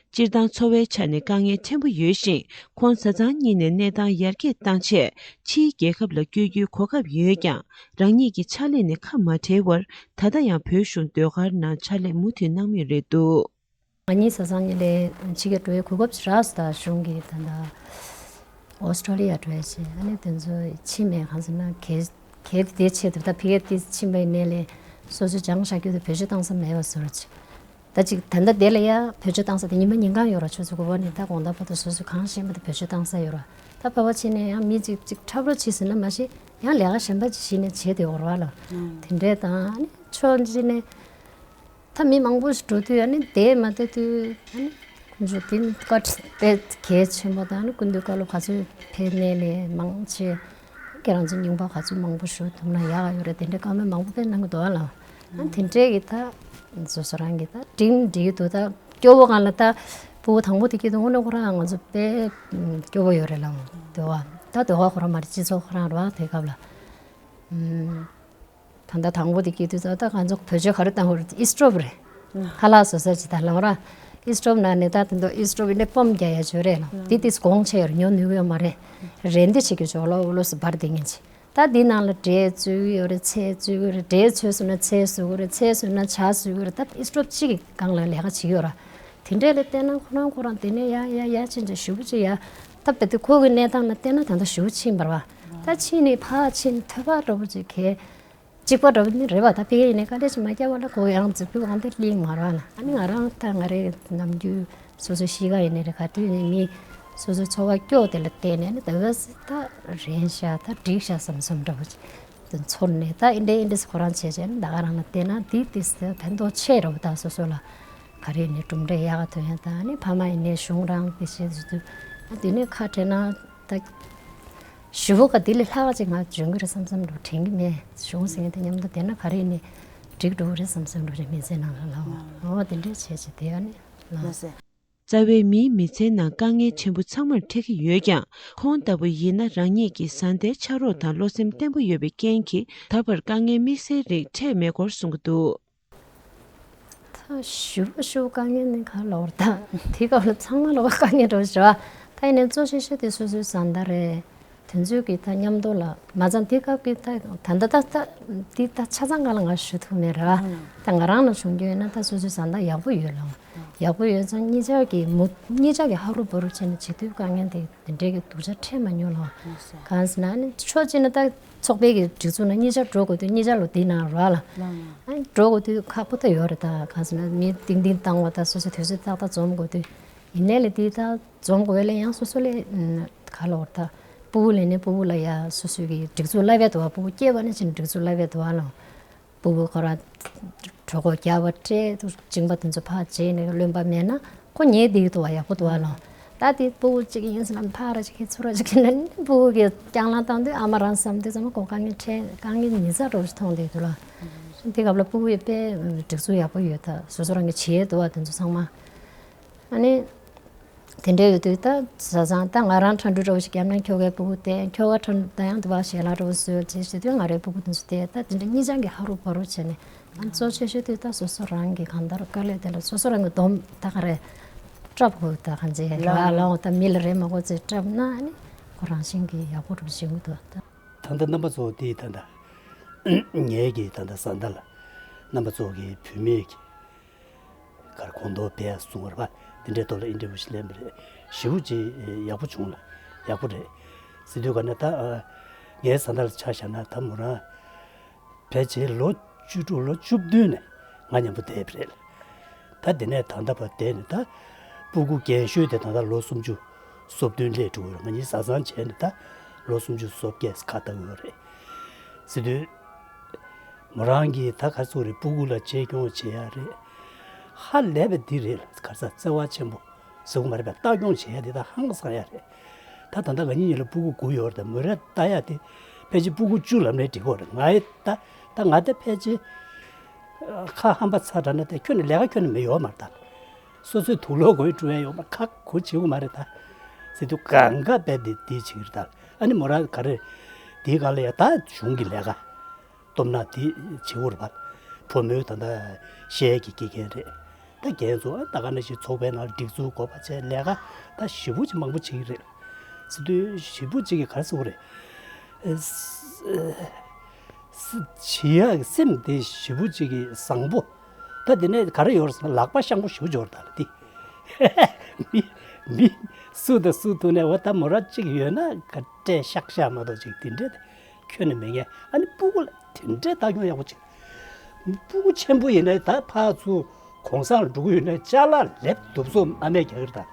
སྤྱིར་བཏང་འཚོ་བའི་ཆ་ནས་དཀའ་ངལ་ཕྲན་བུ་ཡོད་ཞིང་ཁོང་བཟའ་ཚང་གཉིས་ནས་གནས་སྟངས་ཡར་རྒྱས་བཏང་ཆེད་ཕྱིའི་རྒྱལ་ཁབ་ལ་བསྐྱོད་རྒྱུའི་གོ་སྐབས་ཡོད་ཀྱང་རང་ཉིད་ཀྱི་ཕྱག་ལས་ནས་ཁ་མ་བྲལ་བར་ད་ལྟ་ཡང་བོད་གཞུང་ཟློས་གར་ནང་ཕྱག་ལས་མུ་མཐུད་གནང་མུས་རེད་འདུག་ང་གཉིས་བཟའ་ཚང་གཉིས་ལས་ཕྱི་རྒྱལ་འགྲོ་བའི་གོ་སྐབས་རག་སོང་། ད་གཞུང་གིས་ད་ལྟ་ཨོ་སི་ཀྲོ་ལི་ཡ་འགྲོ་ཡ་བྱས་ཨ་ནི་དེ་ཚོ་ཕྱིན་མེད་གང་ཟེར་ན་གལ་གལ་དེ་ཆེད་དུ་ད་ཕི་གེ་དེ་ཕྱིན་པའི་ནས་ལས་སོ་སོའི་སྦྱང་བཞག་རྒྱུ་དེ་བེད་སྤྱོད་བཏང་ས་མེད་པ་བཟོ་འདྲ་ཅིག་ད་ཅིག་ད་ལྟ་དེ་ལ་ཡ་བེད་སྤྱོད་བཏང་ས་དེ་ཉི་མ་ཉིན་གང་ཡོད་ར། ཆུ་ཚོད་དགུ་པ་ནས་ད་དགོང་དག་བར་དུ་སོ་སོས་གང་ཤེས་པ་དེ་བེད་སྤྱོད་བཏང་ས་ཡོད་ར། ད་ཕལ་པ་ཕྱིན་ནས་ཡང་མི་ཅིག་ཅིག་འཁྲབ་རོགས་བྱེད་ཟེར་ན་མ་ཤེས་ཡང་ལས་ཀ་གཞན་པ་ཅིག་གཞི་ནས་བྱེད་དེ་འོར་བ་ལ་དེ་འདྲའི་དང་ཨ་ནི་ཕྱོགས་གཅིག་ནས། ད་མི་མང་པོ་ཞིག་འགྲོ་དུས་ཨ་ནི་དེ་མ་ལྟ་དུས་ཨ་ནི་ཁོང་ཚོ་དེ་ནི་བཀའ་དྲིན་དཔེ་གལ་ཆེན་པོ་དང་ཨ་ནི་སྐུ་མདུན་བཀའ་སློབ་ག་ཚོད་ཕེབས་ནས་ལས་མང་ཆེ་ཁྱེད་རང་ཚོ་རྙིང་པ་ག་ཚོད་མང་པོ་ཞུ་ཐུབ་ན་ཡག་ཡོད་རེད། དེ་འདྲའི་བཀའ་མོལ་མང་པོ་དཔེ་གནང་གི་འདུག་ཨ་ལ་ཨ་ནི་དེ་འདྲའི་གི་ད་སོ་སོ་རང་གི་ད་འགྲིག་འགྲིག་གི་འདུག་ད་སྐྱོ་བོ་གང་ལ་ད་སྤུ་གུ་དང་པོ་དེ་སྐྱེས་དུས་དངོས་གནས་ཁོ་རང་ང་ཚོ་དཔེ་སྐྱོ་བོ་ཡོད་རེད་ལ་འདོད་པ་ད་འདོད་པ་ཁོ་རང་མ་རེད། སྤྱི་ཚོགས་ཁོ་རང་རེད་བ་དེ་སྐབས་ལ། ད་ལྟ་དང་པོ་དེ་སྐྱེས་དུས་ད་ལྟ་ང་ཚོ་བོད་ཆས་ག་རེ་བཏང་དགོས་རེད། ཨི་སི་ཊོབ་རེད། ཁ་ལག་བཟོ་ས་ཅིག་ད་ལམ་ར་ཨི་སི་ཊོབ་ནང་ནས་ད་དེ་ཚོ་ཨི་སི་ཊོབ་ཡིན་ནའི་སྤོམ་རྒྱག་ཡ་ཅིག་ཡོད་རེད་ལ། དེ་དེ་གོང་ཆེ་ཡོད་རེད། ཉོ་ནུས་ཡོད་མ་རེད། རེད་འདི་བྱེད་ཀྱི་ཅོག་ལོ་ལོ་སུ་འབར་བསྡད་མཁན་ཅིག་ད་འདི་ནང་ལ་འབྲས་བཙོས་ཀྱི་ཡོད་རེད། ཚལ་བཙོས་ཀྱི་ཡོད་རེད། འབྲས་ཚོས་སོང་ན་ཚལ་བཟོ་གི་རེད། ཚལ་བཟོས་ན་ཇ་བཟོ་གི་རེད། ད་ཨི་སི་ཊོབ་གཅིག་གི་སྒང་ལ་ལས་ཀ་བྱེད་ཀྱི་ཡོད་ར། དེ་འདྲས་ལ་བལྟས་ན་ཁོ་རང་ཁོ་རང་དེ་ནས་ཡ་ཡ་ཡ་ཕྱིན་ཅིག་ཞུ་བ་ཅིག་ཡ་ད་དཔེ་དེ་ཁོ་གི་གནས་སྟངས་ལ་བལྟས་ན་ད་ལྟ་ཞུ་བ་ཕྱིན་པ་རེད་བ། ད་ཕྱིན་ནས་ཕར་ཕྱིན་ཐོས་པ་འདྲ་པོ་ཅིག་གས། གཅིག་པ་འདྲ་པོ་ནི་རེད་བ། ད་ཕ་གི་ཡིན་ནའི་དཀའ་ལས་ཅིག་མ་བརྒྱབ་པ་ལ་ཁོ་ཡང་རྫིག་པོའི་དབང་དུ་བླངས་མ་རེད་བ་ལ། ཨ་ནི་ང་རང་ད་ང་རའི་ནམ་རྒྱུན་སོ་སོའི་གཤིས་ཀ་ཡིན་ནའི་རེད། ག་དུས་ནས་མི་སོ་སོའི་འཚོ་བ་སྐྱོ་དེ་ལ་བལྟས་ནས་ནི་ད་ག་སེ་ད་རན་ཤག་ད་འགྲིག་ཤག་བསམ་བསམ་འདྲ་པོ་ཅིག་དེ་ཚོར་ནས་ད་ཨི་འདྲས་ཨི་འདྲས་ཁོ་རང་བྱས་བྱས་ནི་ད་ག་རང་ལ་བལྟས་ན་དེ་དེ་སེ་ཕན་ཐོགས་ཆེ་འདྲ་པོ། ད་སོ་སོ་ལ་ག་རེ་ནས་གྲུབ་འབྲས་ཡག་ག་ཐོན་ཡ་ད་ནི་ཕ་མ་ཡིན་ནའི་གཞུང་རང་དེ་བྱས་ཟེར་དུས་ཨ་དེ་ནས་ཁ་བྲལ་ན། ད་ཞུ་བོ་ག་དེ་ལས་ལྷག་ཅིག་ང་འཇོན་གི་རེད་བསམ་བསམ་འདྲ་དྲན་གི་མེད། གཞུང་ཟེར་མཁན་དེ་མཉམ་དུ་བསྡད་ན་ག་རེ་ནས་འགྲིག་འགྲོ་གི་རེད་བསམ་བསམ་འདྲ་རེད། མི་ཚེ་ནང་ལ་ལ་འོ་འོ་དེ་འདྲས་བྱས་བྱས་དེ་ཡ་ནི་ལ། ལགས་སེ། རྩ་བའི་མིའི་མི་ཚེའི་ནང་དཀའ་ངལ་ཆེན་པོ་ཚང་མར་འཕྲད་ཀྱི་ཡོད་ཀྱང་། ཁོང་ལྟ་བུ་ཡིན་ན་རང་ཉིད་ཀྱི་བཟའ་ཟླའི་ཕྱག་རོགས་དང་བློ་སེམས་བརྟན་པོ་ཡོད་པའི་རྐྱེན་གྱིས་ད་བར་དཀའ་ངལ་དམིགས་བསལ་རིགས་འཕྲད་མེད་སྐོར་གསུང་གི་འདུག། ད་ཞུ་བ་ཞུ་དཀའ་ངལ་ནི་ག་ལོར་ད་དེ་ག་ལ་ཚང་མ་ལོ་དཀའ་ངལ་འགྲོ་ཞེས་བ། ད་ཡིན་ནའི་གཙོ་ཆེ་ཤོས་དེ་སོ་སོའི་བཟའ་ཟླ་རེད། དེ་ཚོའི་གི་ད་མཉམ་དུ་ལ་མ་ཚང་དེ་སྐབས་ཀྱི་ད་ད་ད་ད་ད་དེ་ད་ཆ་ཚང་ག་ལ་ང་ཞུ་ཐུབ་མེད་ར། ད་ང་རང་ལ་བྱུང་རྒྱུ་ཡོད་ན་ད་སོ་སོའི་བཟའ་ཟླ་ཡག་པོ་ཡོད་ལ། ཡག་པོ་ཡོད་ཙང་གཉིས་ཆར་གི་མུ་གཉིས་ཆར་གི་ཧ་རུ་བ་རུ་བྱས་ནས་བྱེད་ཐུབ་དཀའ་ངལ་དེ་དེ་འདྲའི་གི་སྡུག་ཅག་འཕྲད་མ་མྱོང་ལ། གང་ཟེར་ན་ནི་ཕྱོགས་གཅིག་ནས་ད་ཚོགས་པའི་གི་སྒྲིག་འཛུགས་ནང་གཉིས་ཆར་འགྲོ་དགོས་དུས་གཉིས་ཆར་ལོ་དེའི་ནང་ར་ལ། ཨ་འགྲོ་དགོས་དུས་ཁག་པོ་ད་ཡོད་རེད། ད་གང་ཟེར་ན་མི་ཏིང་ཏིང་བཏང་བ་ད་སོ་སོ་དུས་ཚོད་ཏག་ཏག་འཛོམས་དགོས་དུས། ཡིན་ནའི་ལས་དེ་ད་འཛོམས་དགོས་ལས་ཡང་སོ་སོ་ལས་ག་ལ་བར་ད་སྤུ་གུ་ལས་ནས་སྤུ་གུ་ལ་ཡ་སོ་སོའི་གི་སྒྲིག་འཛུགས་བསླབ་པའི་འདུག་བ། སྤུ་གུ་སྐྱེས་པ་ནས་ཕྱིན་སྒྲིག་འཛུགས་བསླབ་པའི་འདུག་བ་ལ། སྤུ་གུ་ཁོ་རང་གྲོད་ཁོག་རྒྱགས་པ་སྤྲད་དུ་གཅིན་པ་དེ་ཚོ་ཕར་བྱས་ནས་རློན་པ་མེད་ན་ཁོ་ཉལ་བསྡད་ཀྱི་འདུག་བ། ཡག་པོ་འདུག་བ་ལ། ད་དེ་སྤུ་གུ་གཅིག་ཡིན་ཟེར་ན་ཕར་ར་གཅིག་གིས་ཚུར་ར་གཅིག་གིས་ན་སྤུ་གུ་གི་སྐྱང་ལངས་བཏང་དུས་ཨ་མ་རང་བསམ་དུས་ཙམ་ཁོ་དཀའ་ངལ་འཕྲད་དཀའ་ངལ་ཉིན་ཚག་འགྲོ་ཞིག་མཐོང་བསྡད་འདུག་ལ། དེ་སྐབས་ལ་སྤུ་གུ་ཡི་དཔེ་སྒྲིག་འཛུགས་ཡག་པོ་ཡོད། ད་སོ་སོ་རང་གི་བྱེད་འདུག་བ་དེ་ཚོ་ཚང་མ། ཨ་ནི། དེ་འདྲ་ཡོད་དུས་ད་བཟའ་ཚང་ད་ང་རང་ཁྲ་འགྲོ་འདྲ་བོ་ཞིག་བརྒྱབ་ན་ཁྱོ་གའི་སྤུ་གུ་དེ་ཁྱོ་ག་ཁྲ་ད་ཡང་དུ་བ་ཞལ་ལག་འདྲ་བོ་བཟོས་ཅེས་བྱེད་དུས་ང་རའི་སྤུ་གུ་དེ་ཚོ་དེ་ད་དེ་འདྲ་གཉིས་ཆར་གྱི་ཧ་རུ་བ་རུ་བྱས་ནས་ང་གཙོ་ཆེ་ཤོས་དེ་ད་སོ་སོ་རང་གི་གང་ལྟར་དཀའ་ལས་དེ་ལ་སོ་སོ་རང་གི་སྡོམ་ད་ག་རེ་སྐྲབ་དགོས། ད་གང་ཅི་ར་ལའང་ད་མི་ལ་རེ་མ་དགོས་ཚེ་སྐྲབ་ན་ཨ་ནི་ཁོ་རང་བཞིན་གྱིས་ཡག་པོ་འགྲོ་བཞིན་གྱི་འདུག་ད། ད་ལྟ་རྣམ་པ་ཚོ་དེ་ད་ལྟ་ངའི་གི་ད་ལྟ་བཟའ་ཟླ་ལ་རྣམ་པ་ཚོ་གི་བུད་མེད་ཀྱི་གར་གོང་ཐོག་ཕེབས་སོང་བ་རེད་པ། དེ་འདྲའི་ཐོག་ལ་ཨིན་ཊར་བིའུ་ཞིག་ལེན་པ་རེད། ཞེ་པོ་ཅིག་ཡག་པོ་བྱུང་ལ་ཡག་པོ་རེད། སི་ཏུའི་ག་ནས་ད་ངའི་བཟའ་ཟླ་ལ་ཆ་བཞག་ན་ད་མོ་རང་ཕལ་ཆེར་ལོ་བཅུ་དྲུག་ལོ་བཅུ་བདུན་ནས་ང་མཉམ་པོ་བསྡད་པ་རེད། ད་དེ་ནས་ད་ལྟ་བར་བསྡད་ནས་ད་སྤུ་གུ་རྒན་ཤོས་དེ་ད་ལྟ་ལོ་སུམ་ཅུ་སོ་བདུན་སླེབས་འགྲོ་གི་རེད། ང་གཉིས་བཟའ་ཚང་བྱས་ནས་ད་ལོ་སུམ་ཅུ་སོ་བརྒྱད་ཁ་བཏགས་ཡོད་རེད། སི་ཏུའི། མོ་རང་གིས་ད་ག་ཚོད་རེད། སྤུ་གུ་ལ་གཅེས་སྐྱོང་བྱེད་ཡ་རེད། ཧ་ལས་པ་འདི་རེད། ག་ས་བརྩེ་བ་ཆེན་པོ་ཟེར་གི་མ་རེད་པས། ལྟ་སྐྱོང་བྱེད་ཡ་དེ་ད་ཧང་སང་ཡ་རེད། ད་ད་ལྟ་ང་གཉིས་གཉིས་ལ་སྤུ་གུ་དགུ་ཡོད་རེད། ད་མོ་ར་ལྟ་ཡ་དེ་ཕལ་ཆེར་སྤུ་གུ་བཅུ་ལམ་ལས་འགྲིག་གི་རེད། ང་ཡི་ད་ད་ང་ད་ཕལ་ཆེར་ཁ་ཧམ་པ་ཚ་དྲགས་ན་དེ་ཁྱོན་ནས་ལས་ཀ་ཁྱོན་ནས་མི་ཡོད་མ་རེད། ད་སོ་སོའི་དུག་ལོག་གོས་བཀྲུ་ཡ་ཡོད་མ་རེད། ཁ་གོ་བྱེད་གི་མ་རེད། ད་ཟེར་དུས་གང་ག་བས་དེ་དེ་བྱེད་ཀྱི་རེད། ད་ཨ་ནི་མོ་ར་ག་རེ་དེའི་སྒང་ལ་ཡ་ད་གཞུང་གི་ལས་ཀ་སྟོབས་ན་དེ་བྱེད་དགོས་རེད་པ། བུ་མོའི་ད་ལྟ་ཤེས་ཡས་ཀྱི་དགེ་རྒན་རེད། ད་རྒན་ཚོ་ད་ག་ནང་བཞིན་ཚོགས་པའི་ནང་སྒྲིག་འཛུགས་དགོས་པ་བྱས་ལས་ཀ་ད་ཞེ་པོ་ཅིག་མང་པོ་བྱེད་ཀྱི་རེད། སི་ཏུའི་ཞེ་པོ་ཅིག་གི་ག་རེ་ཟེར་དགོས་རེད། ཨེ་ས་ཨེ་ས་བྱེད་ཡག་གི་སེམས་དེ་ཞེ་པོ་ཅིག་གི་བཟང་པོ། ད་དེ་ནས་ག་རེ་ཡོད་རེད་ཟེར་ན་ལག་པ་ཤང་པོ་ཞེ་པོ་ཅིག་ཡོད་རེད་ད་ལ་དེ། མི་མི་སུ་དང་སུ་ཐུག་ནས་འོ་ད་མོ་ར་གཅིག་ཡོད་ན་ག་སྤྲད་ཤག་ཤག་མ་གཏོགས་ཅིག་དེ་འདྲས་ཁྱོན་ནས་མི་ངན། ཨ་ནི་སྤུ་གུ་ལ་དེ་འདྲས་ལྟ་སྐྱོང་ཡག་པོ་བྱེད། སྤུ་གུ་ཆེན་པོ་ཡིན་ན་ད་ཕར་ཚུར་གུང་སེང་ལ་འགྲོ་གི་ཡོད་ན་ཅ་ལག་ལེབ་དུབ་སོ་ཨ་མས་རྒྱག་གི་རེད་ད།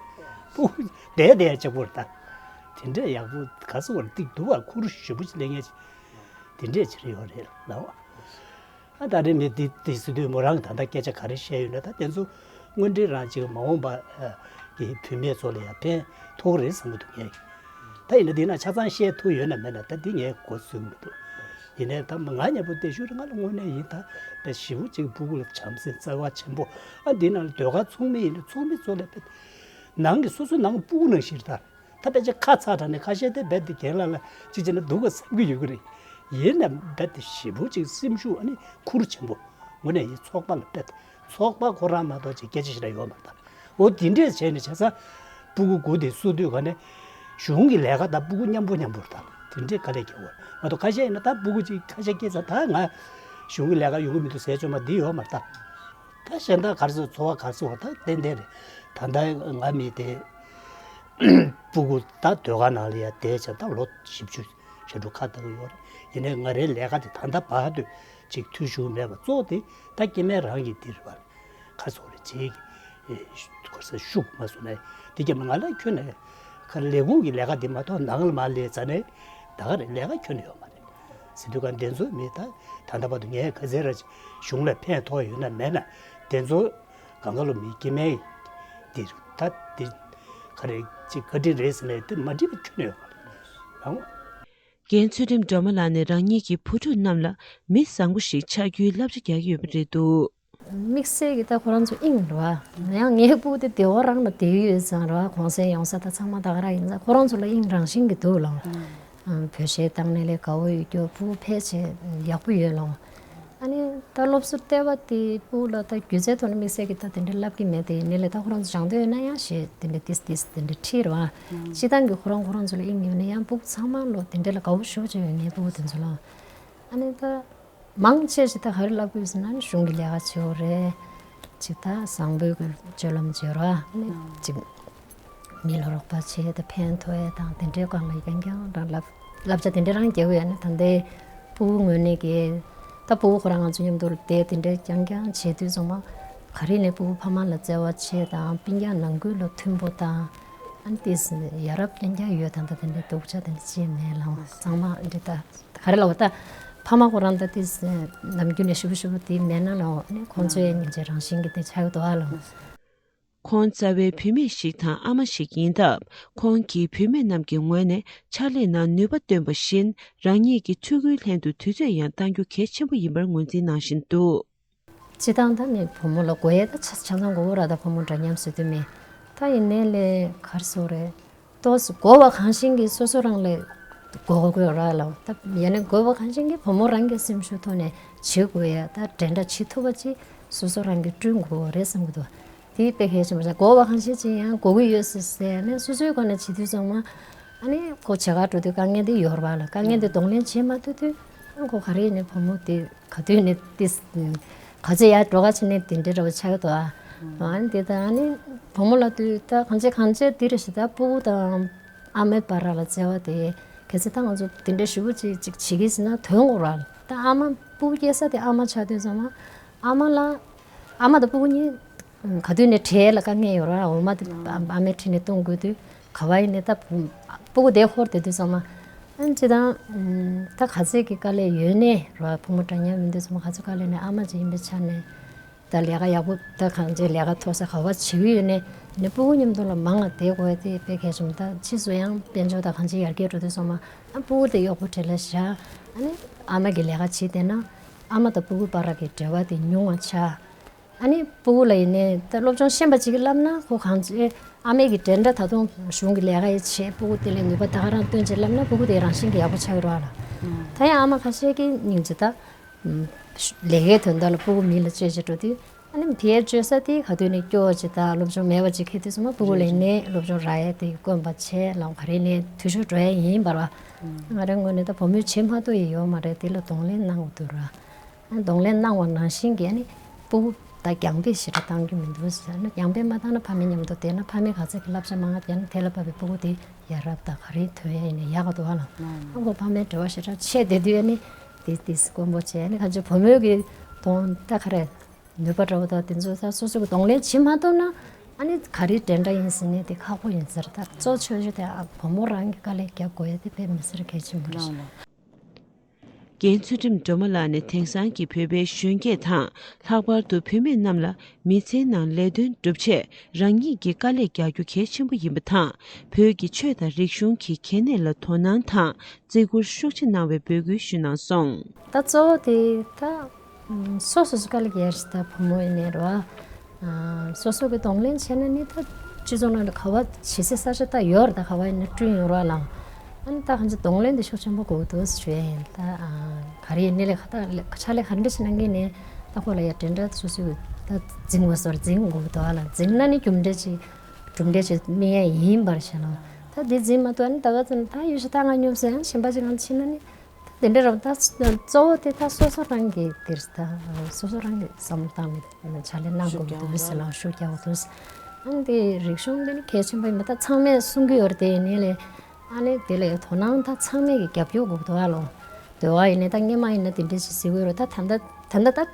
སྤུ་གུ་བསྡད་བསྡད་གཅིག་པོ་རེད་ད། དེ་འདྲས་ཡག་པོ་ག་ཚོད་བར་ཏིག་དུ་བ་ཁུར་ཞེ་པོ་ཅིག་ལེན་མཁན་ཅིག་དེ་འདྲས་ཅིག་རེད་ཡོད་རེད་ལ། ཨ་ད་རེས་མི་འདི་འདི་སི་ཏུའི་མོ་རང་གི་ད་ལྟ་སྐད་ཆ་ག་རེ་བཤད་ཡོད་ན་ད་དེ་ཚོ་དངོས་འབྲེལ་རང་ཅིག་མ་འོངས་པ་གི་བུད་མེད་ཚོ་ལ་ཡང་ཕན་ཐོགས་རེད་བསམ་གི་འདུག་ངས། ད་ཡིན་ན་འདི་ན་ཆ་ཚང་བཤད་ཐུབ་ཡོད་ན་མེད་ན་ད་འདི་ངས་མགོ་ཚོས་མི་འདུག་ཡིན་ནའི་ད་ང་མཉམ་པོ་བསྡད་ཤུལ་རེ་ང་ལ་དངོས་གནས་ཡིན་ད་དཔེ་ཞེ་པོ་ཅིག་སྤུ་གུ་ལ་བྱམས་སེམས་བརྩེ་བ་ཆེན་པོ། ཨ་འདི་ནང་ལ་ཟློས་གར་ཚོགས་མི་ཡིན་ན་ཚོགས་མི་ཚོ་ལ་དཔེ་ནང་གི་སོ་སོའི་ནང་གི་སྤུ་གུ་ནང་བཞིན་རེད་ད། ད་ཕལ་ཆེར་ཁ་ཚ་དྲགས་ནས་ཁ་ཤས་དེ་རྦད་དེ་རྒན་ལགས་ལ་ཅིག་བྱས་ན་སྡུག་ག་བསམ་གྱི་ཡོད་ཀྱི་རེད། ཡིན་ནའང་རྦད་དེ་ཞེ་པོ་ཅིག་སེམས་ཤུགས་ཨ་ནི་ཁུར་ཆེན་པོ། དངོས་གནས་ཡིན་ཚོགས་པ་ལ་རྦད་ཚོགས་པ་ཁོ་རང་མ་གཏོགས་ཅིག་སྐད་ཆ་ཞིག་ལ་ཡོད་མ་རེད་ད། འོ་དེ་འདྲས་བྱས་ནས་བྱས་ཙང་སྤུ་གུ་དགུ་དེ་བསུ་དུས་ག་ནས་གཞུང་གི་ལས་ཀ་དང་སྤུ་གུ་མཉམ་པོ་མཉམ་པོ་རེད་ད། དེ་འདྲས་དཀའ་ལས་ཁྱེར་བ་མ་གཏོགས་ཁ་ཤས་ཡིན་ན་ད་སྤུ་གུ་ཅིག་ཁ་ཤས་སྐྱེས་ཙང་ད་ང་གཞུང་གི་ལས་ཀ་ཡོང་གི་མི་འདུག་ཟེར་ཆོག་མ་འདི་ཡོད་མ་རེད་ད། ད་གཞན་དག་ག་རེ་ཟེར་འཚོ་བ་ག་རེ་ཟེར་བ་ད་ཏན་ཏན་རེད། ད་ལྟ་ང་མི་དེ་སྤུ་གུ་ད་ཟློས་གར་ནང་ལ་ཡ་བསྡད་བྱས་ད་ལོ་བཞི་བཅུ་ཞེ་དྲུག་ཁ་བཏགས་ཡོད་རེད། ཡིན་ནའི་ང་རའི་ལས་ཀ་དེ་ད་ལྟ་བར་དུ་ཅིག་འཐུས་ཤོར་མེད་པ་གཙོ་བོ་དེ་ད་སྐྱེ་དམན་རང་གི་འདི་རེད་པ། ག་རེ་ཟེར་རེད་ཅིག་ག་རེ་ཟེར་ཤུགས་མ་བཟོ་ནའི་དེ་སྐྱེ་དམན་ང་ལ་ཁྱོན་ནས་ག་རེ་ལས་ཁུངས་ཀྱི་ལས་ཀ་དེ་མ་གཏོགས་ནང་ལ་མར་སླེབས་ཙ་ནས་ད་ག་རེ་ལས་ཀ་ཁྱོན་ནས་ཡོད་མ་རེད། ཟེར་དུས་ག་འདི་ཚོ་མི་ད་ད་ལྟ་བར་དུ་ངས་ག་ཚད་ར་གཞུང་ལ་ཕན་ཐོགས་ཡོད་ན་མེད་ན་དེ་ཚོ་གང་ག་ལོ་མི་སྐྱེ་དམན་འདིར་ད་འདི་ག་རེ་ཅིག་བཀའ་དྲིན་རེད་ཟེར་ནས་དེ་མ་འགྲིག་པ་ཁྱོན་ནས་ཡོད་མ་རེད། རྒན་ཚུལ་ཁྲིམས་སྒྲོལ་མ་ལགས་ནས་རང་ཉིད་ཀྱི་བུ་ཕྲུག་རྣམས་ལ་མི་བཟང་པོ་ཞིག་ཆགས་རྒྱུའི་བསླབ་བྱ་རྒྱག་གི་ཡོད་པ་རེད་འདུག། དམིགས་བསལ་གྱི་ད་ཁོ་རང་ཚོ་དབྱིངས་རེད་བ། ཡང་ངའི་སྤུ་གུ་དེ་བདེ་བོ་རང་ལ་བསྡད་ཡོད་ཙང་རེད་བ། གུང་སེང་ཡོང་ས་ད་ཚང་མ་ད་ག་རང་ཡིན་ཙང་ཁོ་རང་ཚོ་ལ་དབྱིངས་རང་བཞིན་གྱི་འདུག་ལ། ཨ། བོད་གཞས་བཏང་ནས་ལས་དགའ་བོ་ཡོད་རྒྱུ་སྤུ་གུ་ཕལ་ཆེར་ཡག་པོ་ཡོད་ལ། ཨ་ནི་ད་སློབ་གསོ་ལྟེ་བ་དེ་སྤུ་གུ་ལ་ད་སྒྱུ་རྩལ་ཐོག་ནས་དམིགས་བསལ་གྱི་ད་དེ་འདྲ་བསླབ་ཀྱི་མེད་དེ། ཡིན་ནའི་ལས་ད་ཁོ་རང་ཚོ་སྦྱང་འདོད་ཡོད་ན་ཡང་གཞས་དེ་འདྲ་ཏིས་ཏིས་དེ་འདྲ་ཁྲིད་རེད་བ། སྤྱིར་བཏང་གི་ཁོ་རང་ཁོ་རང་ཚོ་ལ་དབྱིངས་ཡོད་ན་ཡང་སྤུ་གུ་ཚང་མ་ལོ་དེ་འདྲ་ལ་དགའ་བོ་ཞེ་པོ་ཅིག་ཡོད་ངའི་སྤུ་གུ་དེ་ཚོ་ལ། ཨ་ནི་ད། མང་ཆེ་ཞིག་ད་ག་རེ་ལབ་དགོས་ཟེར་ན་ནི་གཞུང་གི་ལས་ཀ་བྱེད་དགོས་རེད། ཅིག་ད་བཟང་པོའི་གི་སྤྱོད་ལམ་བྱེད་རོགས། ཨ་ནི་ཅིག་མི་ལ་རོགས་པ་བྱེད་དང་ཕན་ཐོགས་ཡས་དང་དེ་འདྲའི་སྒང་ལ་རྐྱང་རྐྱང་རང་ལབ་བསླབ་བྱ་དེ་འདྲ་རང་རྒྱག་གི་ཡོད། ཨ་ནི་ད་ལྟའི་སྤུ་གུ་ངོས་ནས་གི་ད་སྤུ་གུ་ཁོ་རང་ང་ཚོ་མཉམ་དུ་བསྡད་དེ་འདྲ་རྐྱང་རྐྱང་བྱེད་དུས་ཚང་མ་ག་རེ་ནས་སྤུ་གུ་ཕ་མ་ལ་བརྩེ་བ་བྱེད་དང་སྤུན་ཀྱག་ནང་ཁུལ་ལ་མཐུན་པོ་དང་། ཨ་ནི་ཏིས་ཡ་རབས་རྐྱང་རྐྱང་ཡོད་དང་ད་དེ་འདྲའི་སྡུག་ཅག་དེ་འདྲ་ཅི་མེད་ལ་ཚང་མ་འདི་ད། ག་རེ་ལབ་ད། ཕ་མ་ཁོ་རང་ད་དེ་ནམ་རྒྱུན་ནས་ཞུ་བ་ཞུ་བ་དེ་མེད་ན་ལ་ནི་ཁོང་ཚོའི་སྙིང་རྗེ་རང་བཞིན་གྱི་དེ་ཆགས་འདུག་ཨ་ལ། ཁོང་རྩ་བའི་བུད་མེད་ཞིག་དང་ཨ་མ་ཞིག་ཡིན་སྟབས། ཁོང་གིས་བུད་མེད་རྣམས་ཀྱི་ངོས་ནས་ཕྱག་ལས་ནང་ནུས་པ་བཏོན་པ་བཞིན། རང་ཉིད་ཀྱི་ཕྲུ་གུའི་ལྷན་དུ་དུས་ཚོད་ཡང་གཏང་རྒྱུ་གལ་ཆེན་པོ་ཡིན་པར་ངོས་འཛིན་གནང་བཞིན་འདུག། སྤྱིར་བཏང་ད་ནི་བུ་མོ་ལ་དགོས་ཡས་ད་ཆ་ཆ་ཚང་དགོས་ར། ད་བུ་མོ་འདྲ་མཉམ་བཟོ་དུས་མེད། ད་ཡིན་ནའི་ལས་གར་སོ་རེད། ཏོག་ཙམ་དགོས་པ་གང་ཞིག་གིས་སོ་སོ་རང་ལས་དགོས་དགོས་ར་ལ། ད་ཡིན་ནའི་དགོས་པ་གང་ཞིག་གིས་བུ་མོ་རང་གི་སེམས་ཤུགས་ཐོག་ནས་བྱེད་དགོས་ཡ། ད་འདྲེན་འདྲ་བྱེད་ཐུབ་པ་ཅིག་སོ་སོ་རང་གིས་བསྐྲུན་དགོས་རེད་བསམ་གི་འདུག། དེ་དཔེ་གལ་ཆེན་པོ་ཆགས། དགོས་པ་གང་ཞིག་ཅིག་ཡང་དགོས་ཀྱི་ཡོད་ཟེར་ཟེར་ནས་སོ་སོའི་སྒོ་ནས་བྱེད་དུས་ཚང་མ། ཨ་ནི་ཁོ་བྱེད་གར་འགྲོ་དུས་དཀའ་ངལ་དེ་ཡོད་རེད་པ་ལ། དཀའ་ངལ་དེ་གདོང་ལེན་བྱེད་མ་ཐུབ་དུས། ཨ་ཁོ་ག་རེ་ཡིན་ནའི་བུ་མོ་དེ་ག་དུས་ནས་ཏིས། ག་ཚོད་ཡར་འགྲོ་ག་ཕྱིན་ནས་དེ་འདྲའི་འདྲ་བོ་ཆགས་ཀྱི་འདུག་ཨ། ཨ་ནི་དེ་ད་ཨ་ནི་བུ་མོ་ལ་དུས་ད་གང་བྱེད་གང་བྱེད་དེ་རེ་ཞིག་ད་སྤུ་གུ་དང་ཨ་མའི་བར་ལ་བརྩེ་བ་དེ། གལ་སྲིད་ད་ང་ཚོ་དེ་འདྲ་ཞུ་བོ་ཅིག་ཅིག་བྱེད་ཀྱི་ཟེར་ན་དོན་དགོས་ར། ད་ཨ་མ་སྤུ་གུ་སྐྱེ་ས་དེ་ཨ་མ་ཆགས་དུས་ཙམ་མ་ཨ་མ་ལ། ཨ་མ་དང་སྤུ་གུ་གཉིས་ག་དུས་ནས་བྲལ་ལ་དཀའ་ངལ་ཡོད་ར། འོ་མ་དེ་ཨ་མའི་ཁྲིད་ནས་གཏོང་དགོས་དུས་ག་བ་ཡིན་ནས་ད་སྤུ་གུ་དེ་ཧོར་དེ་དུས་ཙམ་མ། ཨ་ནི་ཅི་དང་། ད་ག་ཚད་ཀྱི་དཀའ་ལས་ཡོད་ནས་ར། བུ་མོ་འདྲ་མཉམ་ཡིན་དུས་ཙམ་མ་ག་ཚོད་དཀའ་ལས་ནས་ཨ་མ་ཅིག་ཡིན་པའི་ཆ་ནས། ད་ལས་ཀ་ཡག་པོ་ད་གང་ཅི་ལས་ཀ་མཐོ་ས་ག་བ་བྱེད་ཀྱི་ཡོད་ནས་ནས་སྤུ་གུ་མཉམ་དུ་ལ་མང་ང་བསྡད་དགོས་དེ་དཔེ་གལ་ཆེན་པོ། ད་ཕྱིས་སུ་ཡང་དཔལ་འབྱོར་ད་གང་ཅི་ཡར་རྒྱས་འགྲོ་དུས་ཙམ་མ་ཨ་སྤུ་གུ་དེ་གཡོག་པོ་བྲེལ་ལ་བཞག། ཨ་ནི་ཨ་མ་གི་ལས་ཀ་བྱེད་བསྡད་ན་ཨ་མ་དང་སྤུ་གུ་བར་གྱི་འབྲེལ་བ་དེ་ཉུང་བ་ཆགས། ཨ་ནི་སྤུ་གུ་ལ་ཡིན་ནའི་ད་སློབ་སྦྱོང་ཤེས་པ་ཅིག་བསླབ་ན་ཁོ་གང་ཅི་ཨ་མའི་གི་འདྲེན་འདྲ་ད་དུང་གཞུང་གི་ལས་ཀ་ཡི་བྱེད། སྤུ་གུ་དེ་ལས་ནུས་པ་ད་ག་རང་བཏོན་ཅིག་བསླབ་ན་སྤུ་གུ་དེ་རང་བཞིན་གྱི་ཡག་པོ་ཆགས་ཀྱི་རེད་བ་ལ། ད་ཡང་ཨ་མ་ཁ་ཤས་ཀྱིས་སྙིང་རྗེ་ད། ལས་ཀའི་དོན་དག་ལ་སྤུ་གུ་མི་ལ་བཅོལ་བྱས་འགྲོ་དུས་ཨ་ནི་དེའི་བཅོལ་ས་དེ་ག་དུས་ནས་སྐྱོ་བ་ཅིག་ད་སློབ་སྦྱོང་མེད་པ་ཅིག་ཁེལ་དུས་ཙམ་མ་སྤུ་གུ་ལ་ཡིན་ནའི་སློབ་སྦྱོང་རག་ཡས་དེ་དཀོན་པ་བྱས་ལ་ག་རེ་ནས་འཐུས་ཤོར་འགྲོ་ཡས་ཡིན་པ་ར། ང་རའི་ངོས་ནས་ད་བུ་མོས་བྱེད་མ་ཐུབ་ཡས་ཡོད་མ་རེད། དེ་ལ་གདོང་ལེན་གནང་དགོས་འདུག་ར། གདོང་ལེན་གནང་བ་ནང་བཞིན་གྱི་ཨ་ནི་སྤུ་གུ་ད་རྒྱང་འབེབས་ཞེ་དྲག་བཏང་རྒྱུ་མི་འདུག་ཟེར་ན། རྒྱང་འབེབས་མ་བཏང་ན་ཕ་མའི་མཉམ་དུ་བསྡད་ན་ཕ་མས་ག་ཚད་ཀྱི་བསླབ་བྱ་མང་ང་བསྟན་ན་དེ་ལ་བབས་པའི་སྤུ་གུ་དེ་ཡ་རབས་དང་ག་རེ་ཐོན་ཡ་ཡིན་ན་ཡག་ག་འདུག་ཨ་ལ། ཨ་ཁོ་ཕ་མའི་འབྲེལ་བ་ཞེ་དྲག་ཆད་བསྡད་དུས་ཨ་ནི་དེ་དེ་དཀོན་པོ་བྱས། ཨ་ནི་ག་ཚོད་བུ་མོའི་གི་གདོང་ད་ག་རེ་ནུས་པ་འདྲ་བོ་དང་དེ་ཚོ་ད་སོ་སོ་གི་གདོང་ལེན་བྱེད་མ་ཐུབ་ན་ཨ་ནི་ག་རེ་འདྲེན་འདྲ་ཡིན་ཟེར་ནས་དེ་ཁག་པོ་ཡིན་ཟེར། ད་གཙོ་ཆེ་ཤོས་དེ་ཨ་བུ་མོ་རང་གི་དཀའ་ལས་རྒྱབ་དགོས་ཡ་དེ་དཔེ་མི་སྲིད་གལ་ཆེན་པོ་རེད། རྒན་ཚུལ་ཁྲིམས་སྒྲོལ་མ་ལགས་ནས་དེང་སང་གི་བོད་པའི་གཞོན་སྐྱེས་དང་། ལྷག་པར་དུ་བུད་མེད་རྣམས་ལ་མི་ཚེའི་ནང་ལས་དོན་སྒྲུབ་ཆེད་རང་ཉིད་ཀྱིས་དཀའ་ལས་རྒྱག་རྒྱུ་གལ་ཆེན་པོ་ཡིན་པ་དང་། བོད་ཀྱི་ཆོས་དང་རིག་གཞུང་གི་གལ་གནད་ལ་དོ་སྣང་དང་བརྩི་བཀུར་ཤུགས་ཆེ་གནང་བའི་འབོད་སྐུལ་ཞུས་གནང་སོང་། ད་གཙོ་བོ་དེ་ད་སོ་སོ་སོ་དཀའ་ལས་རྒྱག་ཞིག་ད་བུ་མོ་ཡིན་ནའི་རེད་བ། སོ་སོ་གི་གདོང་ལེན་བྱས་ན་ནི་ད་སྤྱི་ཚོགས་ནང་ལ་ག་བ་ཇི་སྲིད་ས་ཆ་ད་ཡོད་རེད། ད་ག་བ་ཡིན་ན་བསྐྲུན་ཡོད་རེད་བ་ལང་། ཨ་ནི་ད་གང་ཅི་གདོང་ལེན་དེ་ཤུགས་ཆེན་པོ་དགོས་འདུག་ཞུ་ཡ་ཡིན། ད་ག་རེ་ཡིན་ནི་ལས་ཁ་ད་ཕྱག་ལས་ག་འདྲ་ཞིག་གནང་གི་ནི་ད་ཁོ་ལ་ཡ་དེ་འདྲ་སོ་སོས་ད་འཛིང་བ་སོར་འཛིང་དགོས་འདུག་ཨ་ལང་། འཛིང་ན་ནི་རྒྱུ་འབྲས་ཅིག་གྲུབ་འབྲས་ཅིག་སྨིན་ཡ་ཡིན་པར་བཤད་ལང་། ད་དེ་འཛིང་མ་ཐུབ་ཨ་ནི་ད་ག་ཚོད་ད་ཡོད་ཤི་ད་ང་སྙོབ་ཟེར་ཡང་གཞན་པ་ཅིག་གང་ཕྱིན་ན་ནི། དེ་འདྲ་རང་ད་གཙོ་བོ་དེ་ད་སོ་སོ་རང་གི་དེར་ད་སོ་སོ་རང་གི་བསམ་བློ་བཏང་ནས་ཕྱག་ལས་གནང་དགོས་འདུག་ཟེར་ལ་ཤུགས་རྒྱག་དགོས་འདུག། ཨ་ནི་དེ་རིག་གཞུང་དེ་ནི་གལ་ཆེན་པོ་ཡིན་པ་ད་ཚང་མས་གསུང་གི་ཡོད་རེད། དེ་ཡིན་ནའི་ལས་ཨ་ནི་དེ་ལ་དོ་སྣང་ད་ཚང་མས་ཀྱི་རྒྱབ་སྐྱོར་དགོས་འདུག་ཨ་ལོ། འདོད་པ་ཡིན་ནའི་ད་སྔས་མ་ཡིན་ན་དེ་འདྲ་ཞིག་ཟེར་གི་ཡོད་རེད། ད་ད་ལྟ་ད་ལྟ་ད་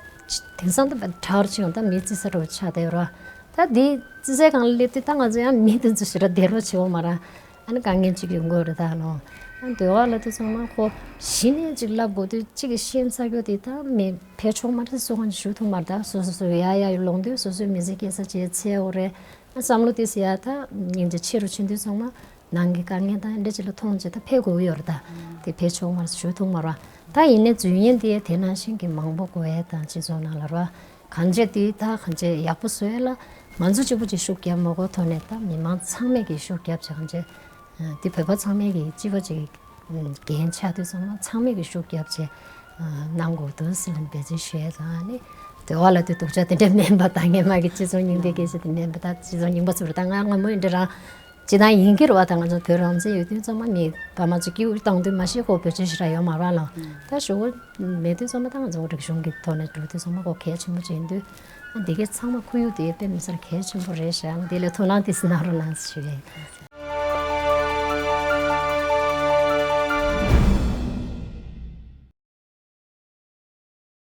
དེང་སང་ད་དྲག་ཆེ་ཡོང་ད་མི་རྩི་ས་འདྲ་བོ་ཆགས་བསྡད་ཡོད་རེད། ད་འདི་རྩི་སའི་སྒང་ལ་སླེབས་དུས་ད་ང་ཚོ་ཡང་མི་དེ་ཚོ་ཞེ་དྲག་བདེ་རོགས་བྱེད་འོང་མ་ར། ཨ་ནི་དཀའ་ངལ་ཅིག་ཡོང་གི་ཡོད་རེད་ད་ལོ། ཨ་ནི་འདོད་པ་ལ་དེ་ཚང་མ་ཁོ་གཞི་ནས་ཅིག་བསླབ་དགོས་དུས་གཅིག་གི་ཤེས་ཚར་རྒྱུ་དེ་ད་མི་ཕལ་ཆེར་མ་རེད། སུ་གང་ཞུ་ཐུབ་མ་རེད། ད་སོ་སོ་སོ་ཡ་ཡ་ལོང་དུས་སོ་སོའི་མི་ཚེ་སྐྱེལ་ས་བྱས་ཚར་འོ་རེད། ཨ་བསམ་བློ་དེ་ཟེར་ཡ་ད་སྙིང་རྗེ་ཆེ་རུ་ཕྱིན་དུས་ཚང་མ་ནང་གི་དཀའ་ངལ་དང་འདྲ་ཅིག་ལ་མཐོང་བྱས་ད་ཕེབས་དགོས་ཀྱི་ཡོད་རེད་ད། དེ་ཕལ་ཆེར་མ་རེད་ཞུ་ཐུབ་མ་རེད། ད་ཡིན་ནའི་འཛུལ་ཡན་དེ་དེ་ནང་བཞིན་གྱི་མང་པོ་དགོས་ཡ་དང་སྤྱི་ཚོགས་ནང་ལ་རེད། གང་བྱས་དེ་ད་གང་བྱས་ཡག་པོ་བཟོ་ཡ་ལ་ང་ཚོ་གཅིག་པུ་ཅིག་ཤུགས་རྒྱབ་མ་དགོས་ཐོག་ནས་ད་མི་མང་ཚང་མས་ཀྱི་ཤུགས་རྒྱབ་བྱས་གང་བྱས་དེ་བོད་པ་ཚང་མས་ཀྱི་སྤྱི་པ་ཅིག་འགན་ཆགས་དུས་ཚང་མ་ཚང་མས་ཀྱི་ཤུགས་རྒྱབ་བྱས་གནང་དགོས་འདུག་ཟེར་ལ་འབད་བརྩོན་ཞུ་ཡ་དང་ནི་དེ་བ་ལ་དེ་སྡུག་ཅག་དེ་འདྲ་མིན་པ་ད་ངས་མ་གི་སྤྱི་ཚོགས་རྙིང་པའི་སྐད་ཆ་དེ་མིན་པ་ད་སྤྱི་ཚོགས་རྙིང་པ་ཚོར་ད་ང་སྔ་མོ་ཡིན་འདྲ་རང་། སྤྱི་བཏང་ཡིན་གྱི་རེད་བ། ད་ང་ཚོ་བོད་རང་བཙན་ཡོད་དུས་ཚང་མ་མི་ཕ་མ་ཚོ་སྐྱིད་པོ་བཏང་དུས་མ་ཤེས་ཁོ་བོད་ཆས་ཞེ་དྲག་ཡོད་མ་རེད་ལ། ད་ཞོགས་པ་མེད་དུས་ཚང་མ་ད་ང་ཚོ་རིག་གཞུང་གི་ཐོག་ནས་འགྲོ་དུས་ཚང་མ་ཁོ་གལ་ཆེན་པོ་ཅིག་ཡིན་དུས་ཨ་འདི་གའི་ཚང་མ་ཁོར་ཡུག་དེ་དཔེ་མི་སྲིད་གལ་ཆེན་པོ་རེད་ཤག་འདི་ལ་ཐུགས་སྣང་དེ་གནང་རོགས་གནང་ཞུ་ཡས།